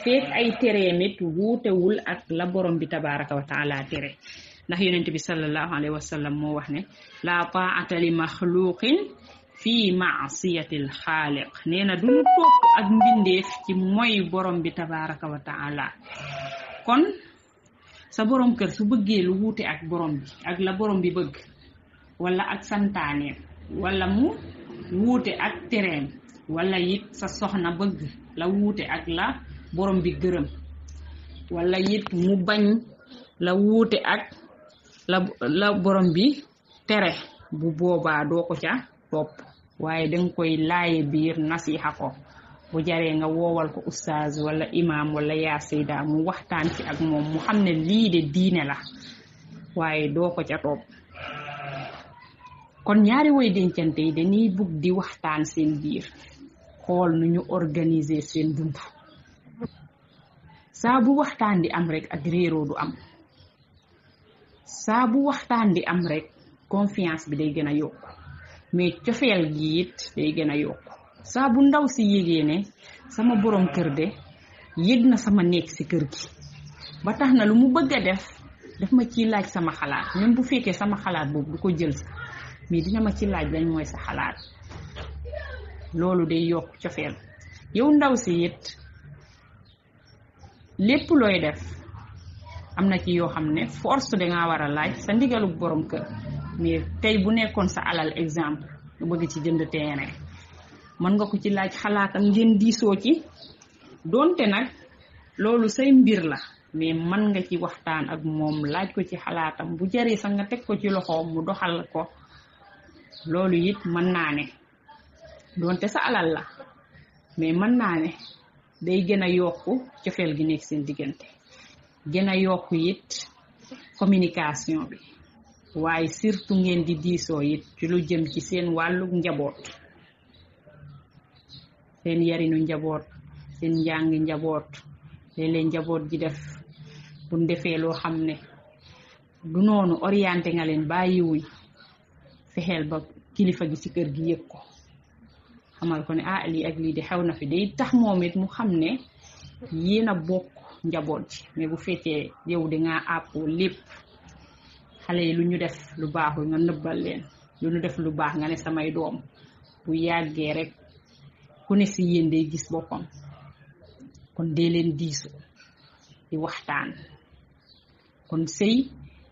feeg ay tereem it wuutewul ak la borom bi tabaraka wa taala tere ndax yonent bi sallallahu alayhi wa sallam moo wax ne la ta'ata li maxluqin fii maasiyatil xaaliq nee na duñu topp ak mbindeef ci mooy borom bi tabaraka wa taala kon sa borom kër su bëggee lu wuute ak borom bi ak la borom bi bëgg wala ak santaaneem wala mu wuute ak tereem wala it sa soxna bëgg la wuute ak la borom bi gërëm wala it mu bañ la wuute ak la borom bi tere bu boobaa doo ko ca topp waaye danga koy laaye biir nasiha ko bu jaree nga woowal ko oustaz wala imam wala yaa sayda mu waxtaan ci ak moom mu xam ne lii de diine la waaye doo ko ca topp kon ñaari way dencante yi dañuy bugg di waxtaan seen biir xool nu ñu organiser seen dund saa bu waxtaan di am rek ak réeroo du am saa bu waxtaan di am rek confiance bi day gën a yokku mais cofeel gi it day gën a yokku saa bu ndaw si yégee ne sama borom kër de yëg na sama nekk si kër gi ba tax na lu mu bëgg a daf ma ciy laaj sama xalaat même bu fekkee sama xalaat boobu du ko jël sax mais dina ma ci laaj lañ mooy sa xalaat loolu day yokk cofeel yow ndaw si it lépp looy def am na ci yoo xam ne force dangaa war a laaj sa ndigalu borom kër mais tey bu nekkoon sa alal exemple nga bëgg ci jënd terrain mën nga ko ci laaj xalaatam ngeen diisoo ci donte nag loolu say mbir la mais mën nga ci waxtaan ak moom laaj ko ci xalaatam bu jaree sax nga teg ko ci loxoom mu doxal ko loolu it mën naa ne donte sa alal la mais mën naa ne day gën a yokku cofeel gi nekk seen diggante gën a yokku it communication bi waaye surtout ngeen di diisoo it ci lu jëm ci seen wàllu njaboot seen yarinu njaboot seen njàng njaboot léeg-léeg njaboot ji def bu defee loo xam ne du noonu orienté nga leen bàyyiwuñ fexeel ba kilifa gi ci kër gi yëg ko xamal ko ne lii ak lii di xew na fi day tax moom it mu xam ne yéen a bokk njaboot ji mais bu fekkee yow dangaa àppoo lépp xale yi lu ñu def lu baaxul nga nëbbal leen lu ñu def lu baax nga ne samay doom bu yàggee rek ku ne si yéen day gis boppam kon dee leen diisu di waxtaan kon sëy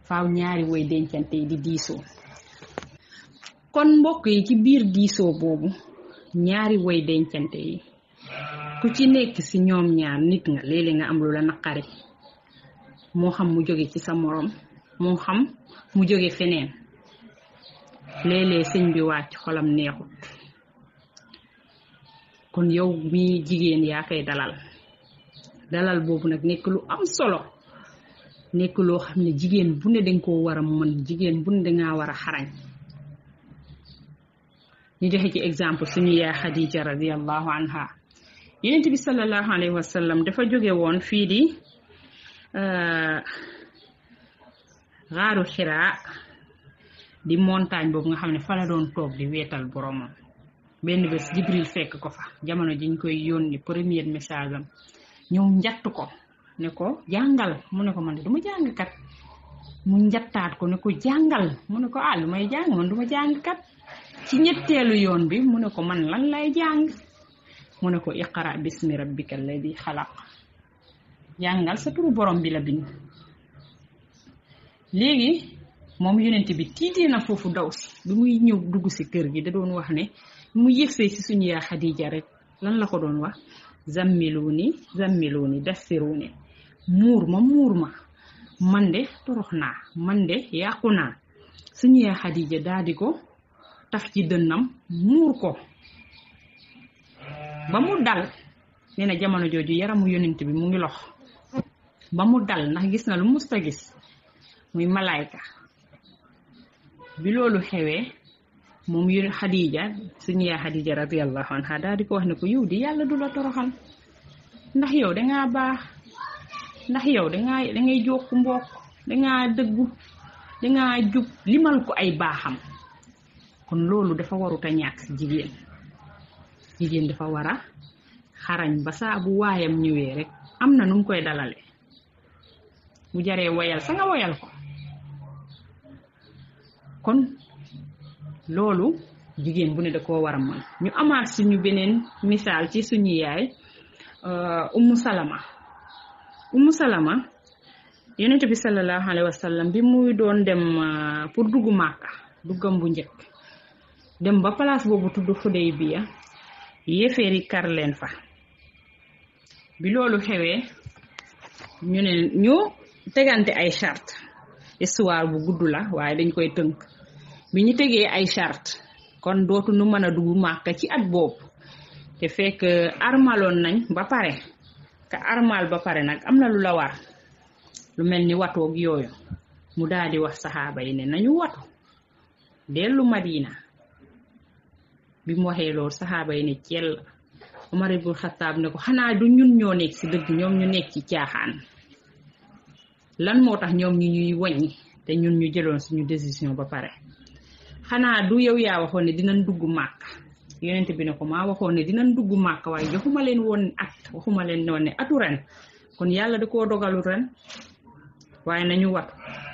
faaw ñaari way dencante yi di diisoo kon mbokk yi ci biir diisoo boobu ñaari way dencante yi ku ci nekk ci ñoom ñaar nit nga léeg-léeg nga am lu la naqari moo xam mu jóge ci sa morom moo xam mu jóge feneen léeg-léeg sëñ bi wàcc xolam neexut kon yow mi jigéen yaa koy dalal boobu nag nekk lu am solo nekk loo xam ne jigéen bu ne danga koo war a mën jigéen bu ne dangaa war a xarañ ñu joxe ci exemple suñu yaay Xadija radiyallahu anha yonent bi sallallahu alayhi wa sallam dafa jóge woon fii di xaaru Xiraa di montagne boobu nga xam ne fa la doon toog di weetal boromam. benn bés Jibril fekk ko fa jamono jiñ koy yónni premier message am ñëw njatt ko ne ko jàngal mu ne ko man duma jàng kat mu njattaat ko ne ko jàngal mu ne ko lu may jàng man duma jàng kat ci ñetteelu yoon bi mu ne ko man lan lay jàng mu ne ko iqra bismi rabbika alladi xalaq jàngal sa turu borom bi la bind. léegi moom yonent bi tiitee na foofu daw si bi muy ñëw dugg si kër gi da doon wax ne mu yëgsee si suñu yaa Xadija rek lan la ko doon wax zammiluni dassiruni muur ma man de torox naa man de yàqu naa. suñu yaa Xadija daal di ko taf ci dënnam muur ko ba mu dal. nee na jamono jooju yaramu yonent bi mu ngi lox ba mu dal ndax gis na lu musta gis muy malaayka. bi loolu xewee moom yu Xadija suñu yaa Xadija radiyallahu anha daal di ko wax ne ko yow di yàlla du la toroxal ndax yow dangaa baax ndax yow dangay jokk mbokk dangaa dëggu dangaa jub limal ko ay baaxam. kon loolu dafa warut a ñàkk si jigéen dafa war a xarañ ba saa bu waayam ñëwee rek am na nu mu koy dalale bu jaree woyal sa nga woyal ko. kon loolu jigéen bu ne da koo war a mën. ñu amaat suñu beneen misaal ci suñu yaay Ummu Salama yonent bi sallallahu alayhi wa sallam bi muy doon dem pour dugg Màkka duggam bu njëkk dem ba place boobu tudd Xudaybiya yéeféeri kar leen fa. bi loolu xewee ñu tegante ay charte histoire bu gudd la waaye dañ koy tënk. bi ñu tegee ay charte kon dootu nu mën a dugg Màkka ci at boobu te fekk armaloon nañ ba pare ka armal ba pare nag am na lu la war lu mel ni watoog yooyu mu daal di wax saxaaba yi ne nañu watu dellu Madina. bi mu waxee loolu saxaaba yi ne cell. Umar ibn Xattaab ne ko xanaa du ñun ñoo nekk ci dëgg ñoom ñu nekk ci caaxaan lan moo tax ñoom ñu ñuy wàññi te ñun ñu jëloon suñu décision ba pare. xanaa du yow yaa waxoon ne dinañ dugg Màkka yonent bi ne ko maa waxoon ne dinañ dugg Màkka waaye joxuma leen woon waxuma leen woon ne atu ren kon yàlla da koo dogalu ren waaye nañu wat.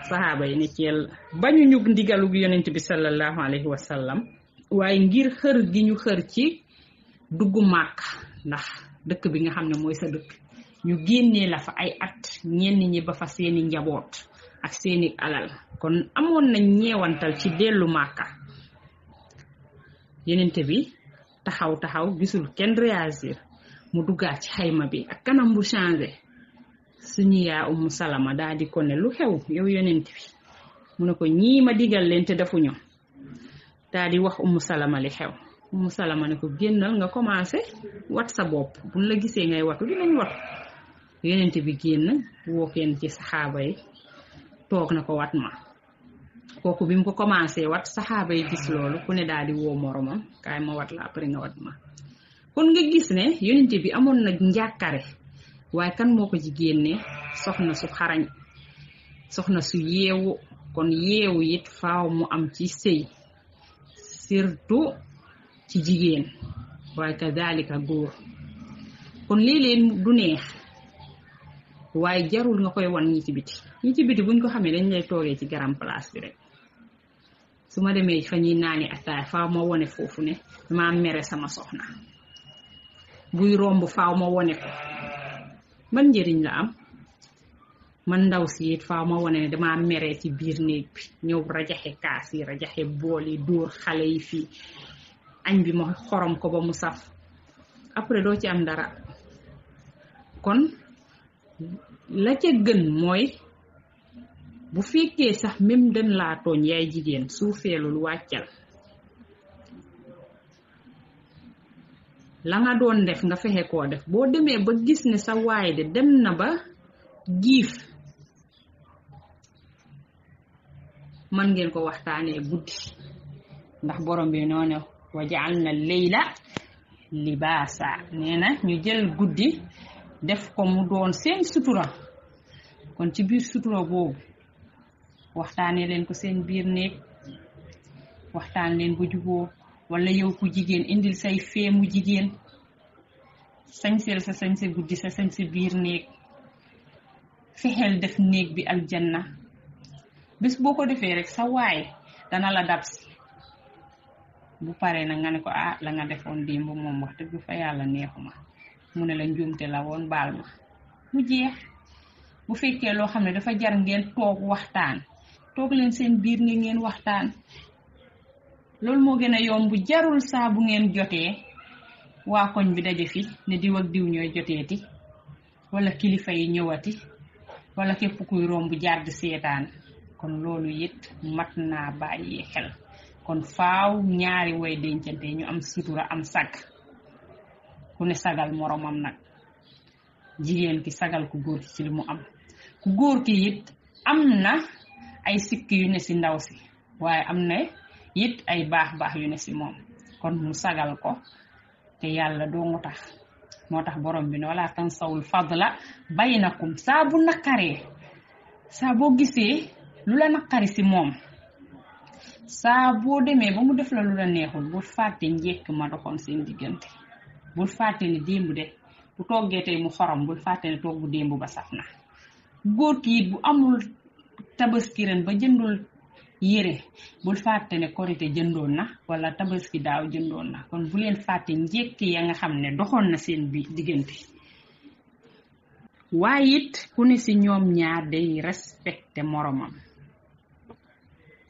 saxaaba yi ne ceel bañu ñu ndigalu yonent bi sallallahu alayhi wa sallam waaye ngir xër gi ñu xër ci dugg Màkka ndax dëkk bi nga xam ne mooy sa dëkk ñu génnee la fa ay at ñenn ñi ba fa seeni njaboot ak seeni alal kon amoon nañ ñeewantal ci dellu Màkka. yenente bi taxaw gisul kenn réagir mu duggaat ci xayma bi ak kanam bu changé. suñu yaa Ummu Salama daal di ko ne lu xew yow yonent bi mu ne ko ñii ma digal leen te defuñu. daal di wax Ummu Salama li xew. Ummu Salama ne ko génnal nga commencé wat sa bopp buñ la gisee ngay watu dinañ watu. yonent bi génn woo kenn ci saxaaba yi toog na ko wat ma. kooku bi mu ko commencé wat saxaaba yi gis loolu ku ne daal di woo moromam kaay ma wat la après nga wat ma. kon nga gis ne yonent bi amoon na njàkkare waaye kan moo ko ci génne soxna su xarañ soxna su yeewu. kon yeewu it faaw mu am ci sëy surtout ci jigéen waaye kadalika góor. kon léeg-léeg du neex waaye jarul nga koy wan ñi ci biti buñ ko xamee dañ lay toogee ci garam place bi rek. su ma demee fa ñuy naani ataay faaw ma wone foofu ne dama mere sama soxna buy romb faaw ma wone ko ban njëriñ la am. man ndaw si it faaw ma wone ne dama mere ci biir néeg bi ñëw rajaxe kaas yi rajaxe bool yi dóor xale yi fii añ bi ma xorom ko ba mu saf après doo ci am dara. kon la ca gën mooy bu fekkee sax même dañ laa tooñ yaay jigéen suufeelul wàccal la nga doon def nga fexe koo def. boo demee ba gis ne sa waay de dem na ba giif man ngeen ko waxtaanee guddi ndax borom bi noonu wa ja'alna layla libaasa nee na ñu jël guddi def ko mu doon seen sutura. kon ci biir sutura boobu waxtaanee leen ko seen biir néeg waxtaan leen bu juboo wala yow ku jigéen indil say feemu jigéen sañseel sa sañse guddi sa sañse biir néeg fexeel def néeg bi aljanna bés boo ko defee rek sa waay dana la dabsi bu paree nag nga ne ko la nga defoon démb moom wax dëgg fa yàlla neexuma mu ne la njuumte la woon baal ma mu jeex. bu fekkee loo xam ne dafa jar ngeen toog waxtaan toog leen seen biir ni ngeen waxtaan loolu moo gën a yomb jarul saa bu ngeen jotee waa koñ bi daje fi ne diw ak diw ñooy joteeti wala kilifa yi ñëwati wala képp kuy romb jàdd seetaan kon loolu it mat naa bàyyi xel kon faaw ñaari way dencante ñu am sutura am sag ku ne sagal moromam nag jigéen ki sagal ku góor ki ci li mu am ku góor ki it am na ay sikki yu ne ci ndaw si waaye am na it ay baax yu ne ci moom kon mu sagal ko te yàlla doo nga tax moo tax borom bi ne wala tansawul fadla baynakum saa bu naqaree saa boo gisee lu la naqari ci moom saa boo demee ba mu def la lu la neexul bul fàtte njekk ma doxoon seen diggante bul fàtte ne démb de bu toggee tey mu xorom bul fàtte ne toog bu démb ba saf na góor ki it bu amul tabaski ren ba jëndul yére bul fàtte ne korite jëndoon na wala tabaski daaw jëndoon na kon bu leen fàtte njekki ya nga xam ne doxoon na seen bi diggante waaye it ku ne ci ñoom ñaar day respecté moromam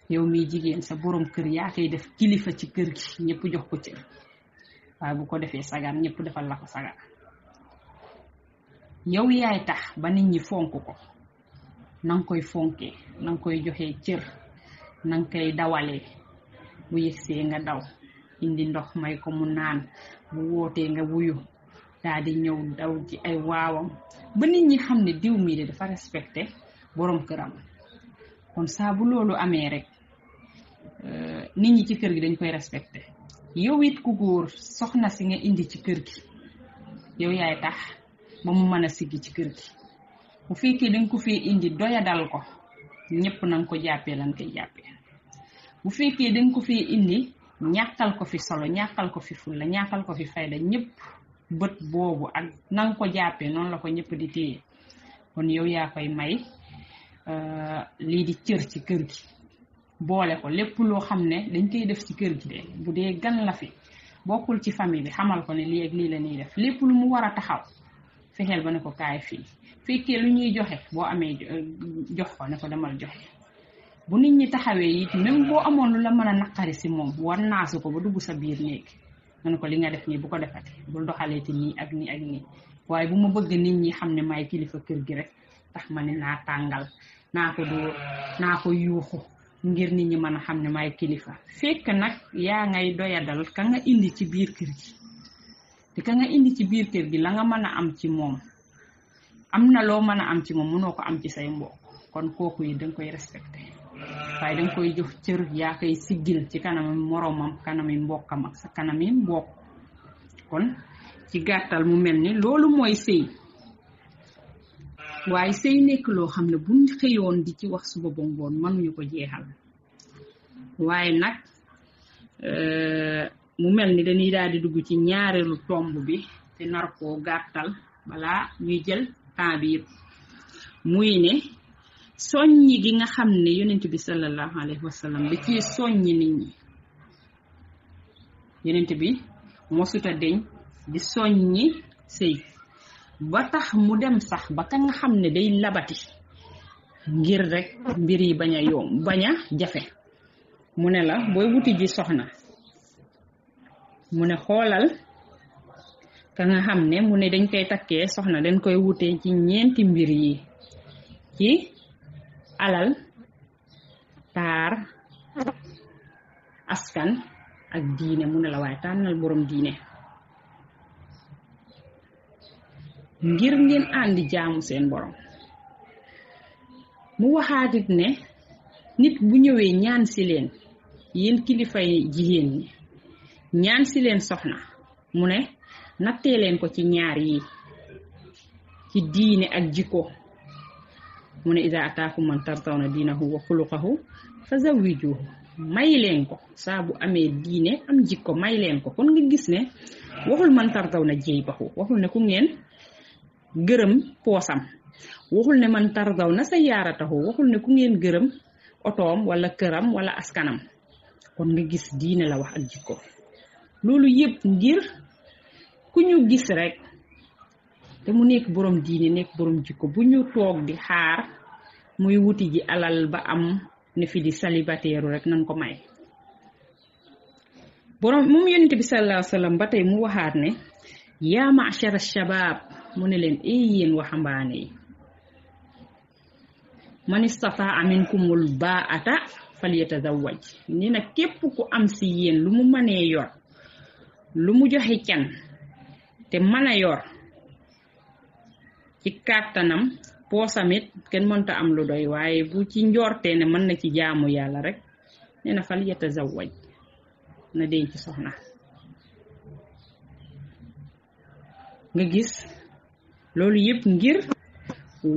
yow mi jigéen sa borom kër yaa koy def kilifa ci kër gi ñëpp jox ko cër waaye bu ko defee sagar ñëpp defal la ko sagar yow yaay tax ba nit ñi fonk ko nang koy fonkee nang koy joxee cër nang koy dawalee bu yegsee nga daw indi ndox may ko mu naan bu wootee nga wuyu daal di ñëw daw ci ay waawam ba nit ñi xam ne diw mii de dafa respecté borom këram kon saa bu loolu amee rek nit ñi ci kër gi dañ koy respecté yow it ku góor soxna si nga indi ci kër gi yow yaay tax ba mu mën a siggi ci kër gi bu fekkee danga ko fee indi doyadal ko ñëpp nanga ko jàppee lan koy jàppee bu fekkee danga ko fee indi ñàkkal ko fi solo ñàkkal ko fi fulla ñàkkal ko fi fayda ñëpp bët boobu ak nanga ko jàppee noonu la ko ñëpp di téye kon yow yaa koy may lii di cër ci kër gi boole ko lépp loo xam ne dañ koy def ci kër gi de bu dee gan la fi bokkul ci famille bi xamal ko ne lii ak lii la ñuy def lépp lu mu war a taxaw fexeel ba ne ko kaay fii fekkee lu ñuy joxe boo amee jox ko ne ko demal joxe bu nit ñi taxawee it même boo amoon lu la mën a naqari ci moom war naasu ko ba dugg sa biir néeg nga ne ko li nga def nii bu ko defati bul doxaleeti nii ak nii ak nii waaye bu ma bëgg nit ñi xam ne maay kilifa kër gi rek tax ma ne naa tàngal naa ko dóor naa ko yuuxu ngir nit ñi mën a xam ne maay kilifa fekk nag yaa ngay doyadal ka nga indi ci biir kër gi te ka nga indi ci biir kër gi la nga mën a am ci moom am na loo mën a am ci moom mënoo ko am ci say mbokk kon kooku yi danga koy respecté waaye danga koy jox cër yaa koy siggil ci kanami moromam kanami mbokkam ak sa kanami mbokk kon ci gàttal mu mel ni loolu mooy sëy waaye sëy nekk loo xam ne buñ xëyoon di ci wax suba ba ngoon mënuñu ko jeexal waaye nag mu mel ni dañuy daal di dugg ci ñaareelu tomb bi te nar koo gàttal balaa ñuy jël temps bi yëpp muy ne soññi gi nga xam ne yonent bi sallallahu alayhi wa sallam da ci soññi nit ñi yonent bi mosuta deñ di soññi sëy ba tax mu dem sax ba ka nga xam ne day labati ngir rek mbir yi bañ a yomb bañ a jafe mu ne la booy wuti ji soxna mu ne xoolal ka nga xam ne mu ne dañ koy takkee soxna dañ koy wutee ci ñeenti mbir yi ci alal taar askan ak diine mu ne la waaye tànnal borom diine ngir ngeen àndi jaamu seen borom mu waxaatit ne nit bu ñëwee ñaan si leen yéen kilifay jigéen ñi ñaan si leen soxna mu ne nattee leen ko ci ñaar yi ci diine ak jikko mu ne iza ataakum man tardawna diinahu wa xuluqahu fa zawwijuhu may leen ko saa bu amee diine am jikko may leen ko. kon nga gis ne waxul man tardawna jaybahu, waxul ne ku ngeen gërëm poosam, waxul ne man tardawna sayyaaratahu, waxul ne ku ngeen gërëm otoom wala këram wala askanam. kon nga gis diine la wax ak jikko. loolu yëpp ngir ku ñu gis rek te mu nekk borom diine nekk borom jikko, bu ñu toog di xaar muy wuti ji alal ba am ne fi di célibataire rek nan ko may. borom moom yonent bi sallallahu alayhi wasallam ba tey mu waxaat ne yaa ma'shara shabaab, mu ne leen yéen waxambaane yi, man istataa minkumul baa'ata falyatazawwaj, ni na képp ku am si yéen lu mu mënee yor, lu mu joxe can te mën a yor ci kàttanam, poosamit kenn mënta am lu doy, waaye bu ci njortee ne mën na ci jaamu yàlla rek nee na falyatazawwaj, na denc soxna. nga gis loolu yëpp ngir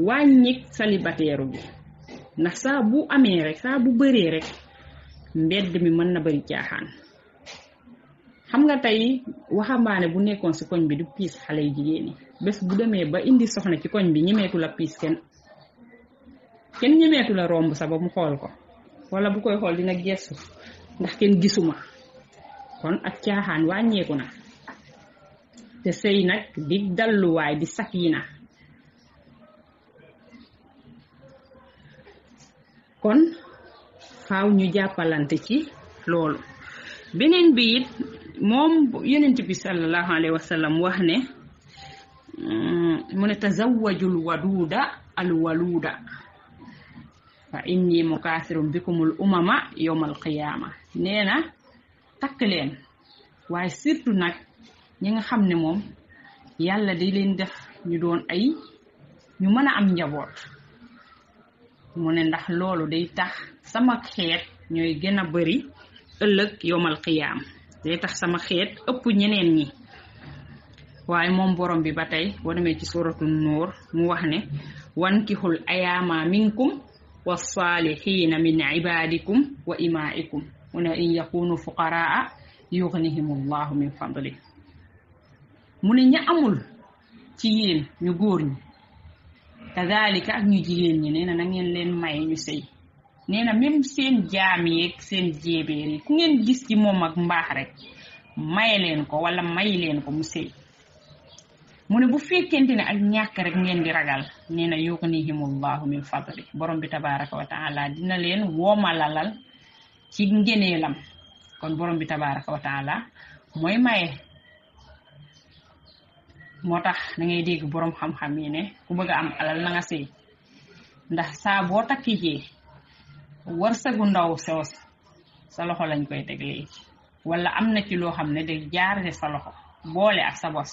wàññi célibataire bi, ndax saa bu amee rek, saa bu bëree rek mbedd mi mën na bari caaxaan. xam nga tey waxambaane bu nekkoon si koñ bi du piis xale yu jigéen yi, bés bu demee ba indi soxna ci koñ bi ñemeetu la piis kenn ñemeetu la romb sa ba mu xool ko, wala bu koy xool dina gestu ndax kenn gisuma. kon ak caaxaan wàññeeku na, te sëy nag di dalluwaay di sakina. kon faaw ñu jàppalante ci loolu. beneen bi it moom yonent bi sallallahu alayhi wa sallam wax ne mu ne tazawwajul waduuda al waluuda fa inni mukaasirun bikumul umama yawmal qiyaama. nee na takk leen, waaye surtout nag ñi nga xam ne moom yàlla day leen def ñu doon ay ñu mën a am njaboot. mu ne ndax loolu day tax sama xeet ñooy gën a bari ëllëg yawmal qiyaam, day tax sama xeet ëpp ñeneen ñi. waaye moom borom bi ba tey boo demee ci suratul nuur mu wax ne wankihul ayaama minkum was-saalihiina min ibaadikum wa imaa'ikum mu ne in yakunu fuqaraa yughnihimullahu min fadli. mu ne ña amul ci yéen ñu góor ñi kadhalika ak ñu jigéen ñi, nee na ngeen leen may ñu sëy. nee na même seen jaam yeeg seen jéebéer yi ku ngeen gis ci moom ak mbaax rek maye leen ko wala may leen ko mu sëy. mu ne bu fekkente ne ak ñàkk rek ngeen di ragal, nee na yughnihimullahu min fadli, borom bi tabaraka wa taala dina leen woomalalal ci ngeneelam. kon borom bi tabaraka wa taala mooy maye. moo tax da ngay dégg borom xam-xam yi ne ku bëgg a am alal na nga sëy, ndax saa boo takki jee wërsëgu ndaw soos sa loxo lañ koy teg léegi, wala am na ci loo xam ne day jaaree sa loxo boole ak sa bos,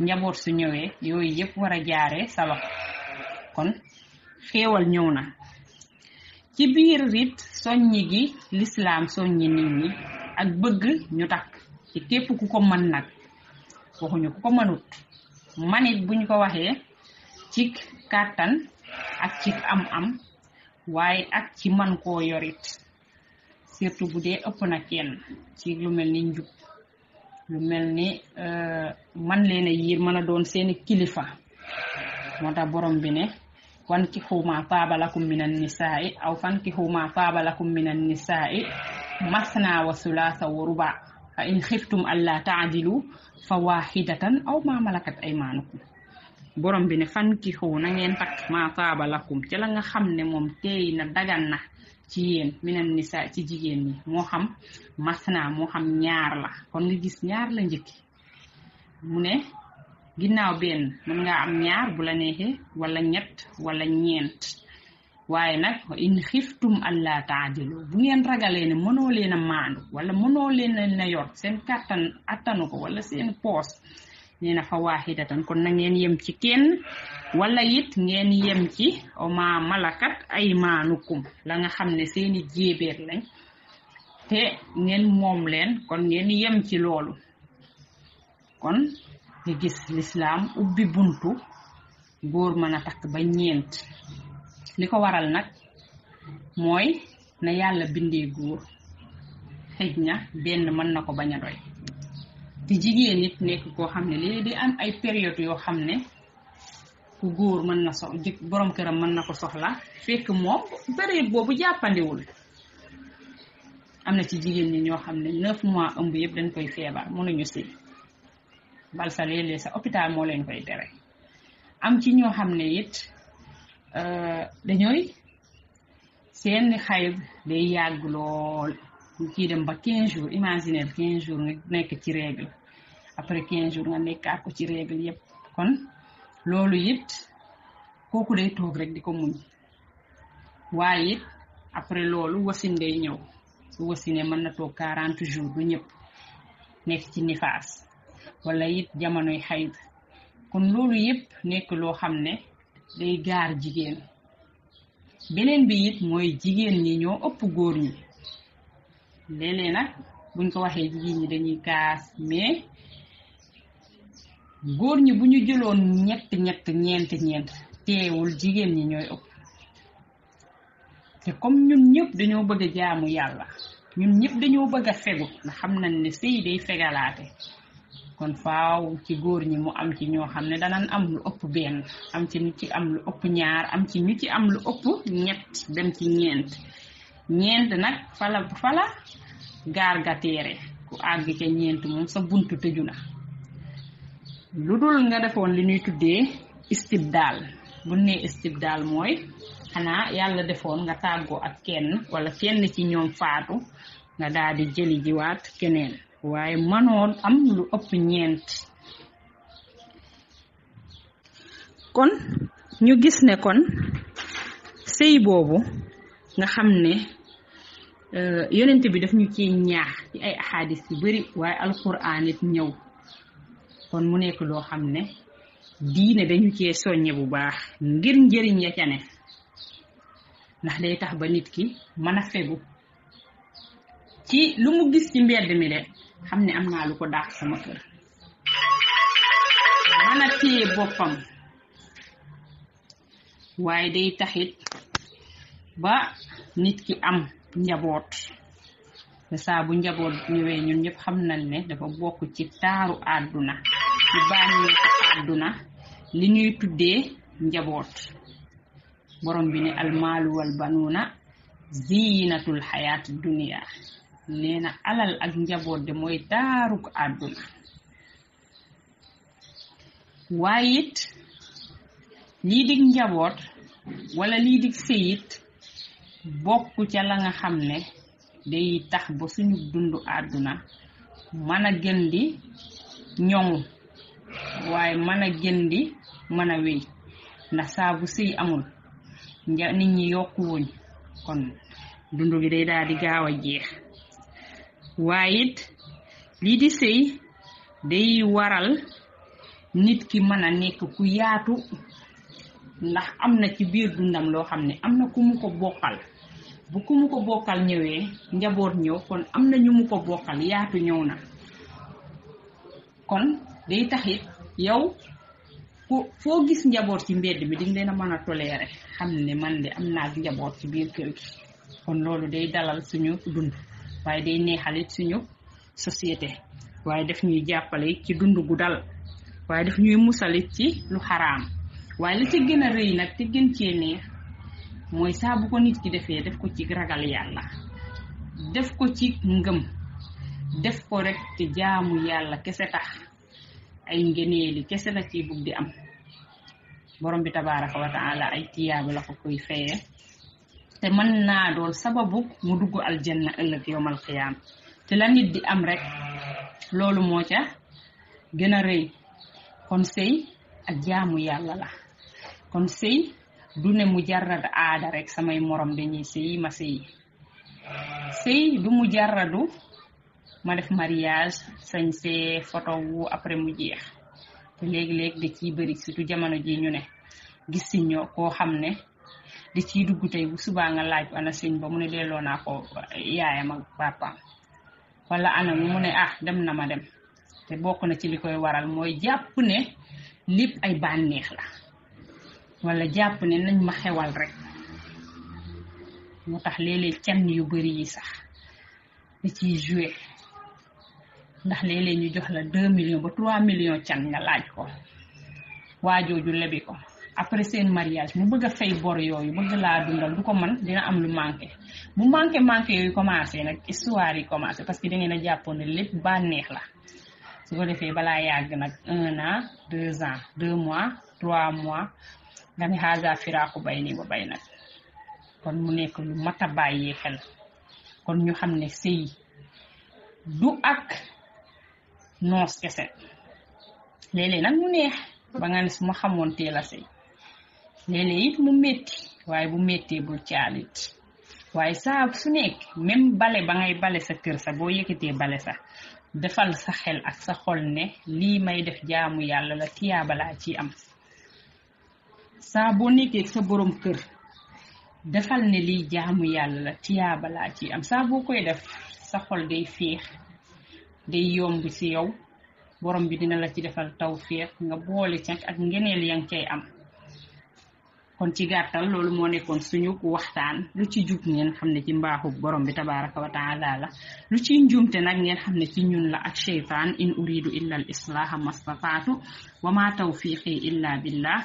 njaboot su ñëwee yooyu yëpp war a jaaree sa loxo. kon xéewal ñëw na ci biir it soññi gi lislaam soññi nit ñi ak bëgg ñu takk ci képp ku ko mën nag, waxuñu ku ko mënut. manit buñ ko waxee ci kàttan ak ci am-am, waaye ak ci man koo yorit, surtout bu dee ëpp na kenn ci lu mel ni njub, lu mel ni man leen a yiir mën a doon seeni kilifa. moo tax borom bi ne wankihu ma taaba lakum minan nisaa'i aw fankihu ma taaba lakum minan nisaa'i masna wa sulaasa wa ruba fa in xiftum alla ta'dilu fa wahidatan aw ma malakat aymanukum. borom bi ne fankihu na ngeen takk ma taaba lakum ci la nga xam ne moom teey na dagan na ci yéen minan nisaa ci jigéen ñi, moo xam masna moo xam ñaar la. kon nga gis ñaar la njëkki. mu ne ginnaaw benn mën ngaa am ñaar bu la neexee, wala ñett wala ñeent. waaye nag in xiftum alla taadilu, bu ngeen ragalee ne mënoo leen a maandu wala mënoo leen a yor, seen kàttan attanu ko wala seen poos, nee na fa waahidatan, kon na ngeen yem ci kenn, wala it ngeen yem ci ma malakat aymaanukum, la nga xam ne seeni jéebéer lañ te ngeen moom leen, kon ngeen yem ci loolu. kon nga gis lislaam ubbi buntu góor mën a takk ba ñeent. li ko waral nag mooy na yàlla bindee góor xëj na benn mën na ko bañ a doy te jigéen nit nekk koo xam ne léegi di am ay période yoo xam ne ku góor mën na borom këram mën na ko soxla fekk moom période boobu jàppandiwul. am na ci jigéen ñi ñoo xam ne 9 mois ëmb yëpp dañ koy feebar mënuñu si bal sa léeg-léeg sa hôpital moo leen koy tere. am ci ñoo xam ne it dañooy seen xayb day yàgg lool kii dem ba 15 jours imaginer 15 jours nga nekk ci règle après 15 jours nga nekkaat ko ci règle yëpp kon loolu it kooku day toog rek di ko muñ waaye it après loolu wasin day ñëw su wasine mën na toog 40 jours du ñëpp nekk ci nifaas wala it jamonoy xayb kon loolu yëpp nekk loo xam ne day gaar jigéen. beneen bi it mooy jigéen ñi ñoo ëpp góor ñi léeg-léeg nag buñ ko waxee jigéen ñi dañuy kaas mais góor ñi bu ñu jëloon ñeent teewul jigéen ñi ñooy ëpp te comme ñun ñëpp dañoo bëgg a jaamu yàlla ñun ñëpp dañoo bëgg a fegu ndax xam nañ ne sëy day fegalaate kon faaw ci góor ñi mu am ci ñoo xam ne danañ am lu ëpp benn am ci ñu ci am lu ëpp ñaar am ci ñu ci am lu ëpp ñett dem ci ñeent nag fala gaar ga teere ku àgg ca ñeent moom sa buntu tëju na lu dul nga defoon li ñuy tuddee istibdaal bu ne istibdaal mooy xanaa yàlla defoon nga tàggoo ak kenn wala kenn ci ñoom faatu nga daal di jëli jiwaat keneen waaye mënoon am lu ëpp ñeent. kon ñu gis ne kon sëy boobu nga xam ne yonent bi daf ñu ci ñaax ci ay ahadis yu bari waaye alquran it ñëw kon mu nekk loo xam ne diine dañu cee soññe bu baax ngir njëriñ ya ca ne ndax day tax ba nit ki mën a fegu ci lu mu gis ci mbedd mi de xam ne am naa lu ko daax sama kër mën a téye boppam waaye day taxit ba nit ki am njaboot te saa bu njaboot ñëwee ñun ñëpp xam nañ ne dafa bokk ci taaru àdduna ci bànneexu àdduna li ñuy tuddee njaboot borom bi ne almaalu wal banuuna ziinatul xayaati dunia nee na alal ak njaboot de mooy taaruk àdduna waaye it lii dig njaboot wala lii dig sëyit bokk ca la nga xam ne day tax ba suñu dundu àdduna mën a gën di ñoŋ waaye mën a gën di mën a wéy ndax saa bu sëy amul nit ñi yokkuwuñ kon dundu gi day daal di gaaw a jeex waaye it lii di sëy day waral nit ki mën a nekk ku yaatu ndax am na ci biir dundam loo xam ne am na ku mu ko bokkal bu ku mu ko bokkal ñëwee njaboot ñëw kon am na ñu mu ko bokkal yaatu ñëw na kon day taxit yow foo gis njaboot ci mbedd mi di leen a mën a toléré xam ne man de am naa njaboot ci biir kër gi kon loolu day dalal suñu dund waaye day neexalit suñu société waaye daf ñuy jàppale ci dund gu dal waaye daf ñuy musalit ci lu xaraam waaye li ci gën a rëy nag te gën cee neex mooy saa bu ko nit ki defee def ko ci ragal yàlla def ko ci ngëm def ko rek te jaamu yàlla kese tax ay ngëneeli kese la ci bugg di am borom bi tabaaraka wa taala ay tiyaaba la ko koy fayee te mën naa doon sababu mu dugg aljanna ëllëg yowmal xiyaam te la nit di am rek loolu moo ca gën a rëy kon sëy ak jaamu yàlla la kon sëy du ne mujarrad aada rek samay morom dañuy sëy ma sëy sëy du mujarradu ma def mariage sañse photo wu après mu jeex te léegi-léegi da ciy bëri surtout jamono ji ñu ne gis si ñoo koo xam ne da ciy dugg tey bu subaa nga laaj ana sëñ ba mu ne delloo naa ko yaayam ak papaam wala ana mu ne dem na ma dem te bokk na ci li koy waral mooy jàpp ne lépp ay bànneex la wala jàpp ne nañ ma xewal rek moo tax léeg-léeg can yu bari yi sax da ciy joué ndax léeg-léeg ñu jox la 2 millions ba 3 millions can nga laaj ko waajooju lebi ko après seen mariage mu bëgg a fay bor yooyu bëgg laa dundal du ko mën dina am lu manqué bu manqué yooyu commencé nag histoire yi commencé parce que da ngeen a jàppoon ne lépp bànneex la su ko defee balaa yàgg nag 1 an 2 ans 2 mois 3 mois nga ne xaaja firaaku bay ni ba bay nag kon mu nekk lu mat a bàyyee xel kon ñu xam ne sëy du ak noos kese léeg-léeg nag mu neex ba nga ne su ma xamoon teel a sëy léeg-léeg it mu metti waaye bu mettee bul caalit waaye saa su nekk même bale ba ngay bale sa kër sa boo yëkkatee bale sa defal sa xel ak sa xol ne lii may def jaamu yàlla la tiyaaba laa ci am saa boo nekkee sa borom kër defal ne lii jaamu yàlla la tiyaaba laa ci am saa boo koy def sa xol day féex day yomb ci yow borom bi dina la ci defal tawfeex nga boole ci ak ngeneel yang cay am kon ci gàttal loolu moo nekkoon suñu waxtaan lu ci jub ngeen xam ne ci mbaaxu borom bi tabaraka wa taala la lu ci njuumte nag ngeen xam ne ci ñun la ak sheytaan in uridu illa al islaha mastataatu wa ma tawfiqi illa billah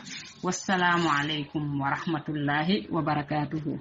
wassalaamu alaykum wa rahmatullahi wa barakatuhu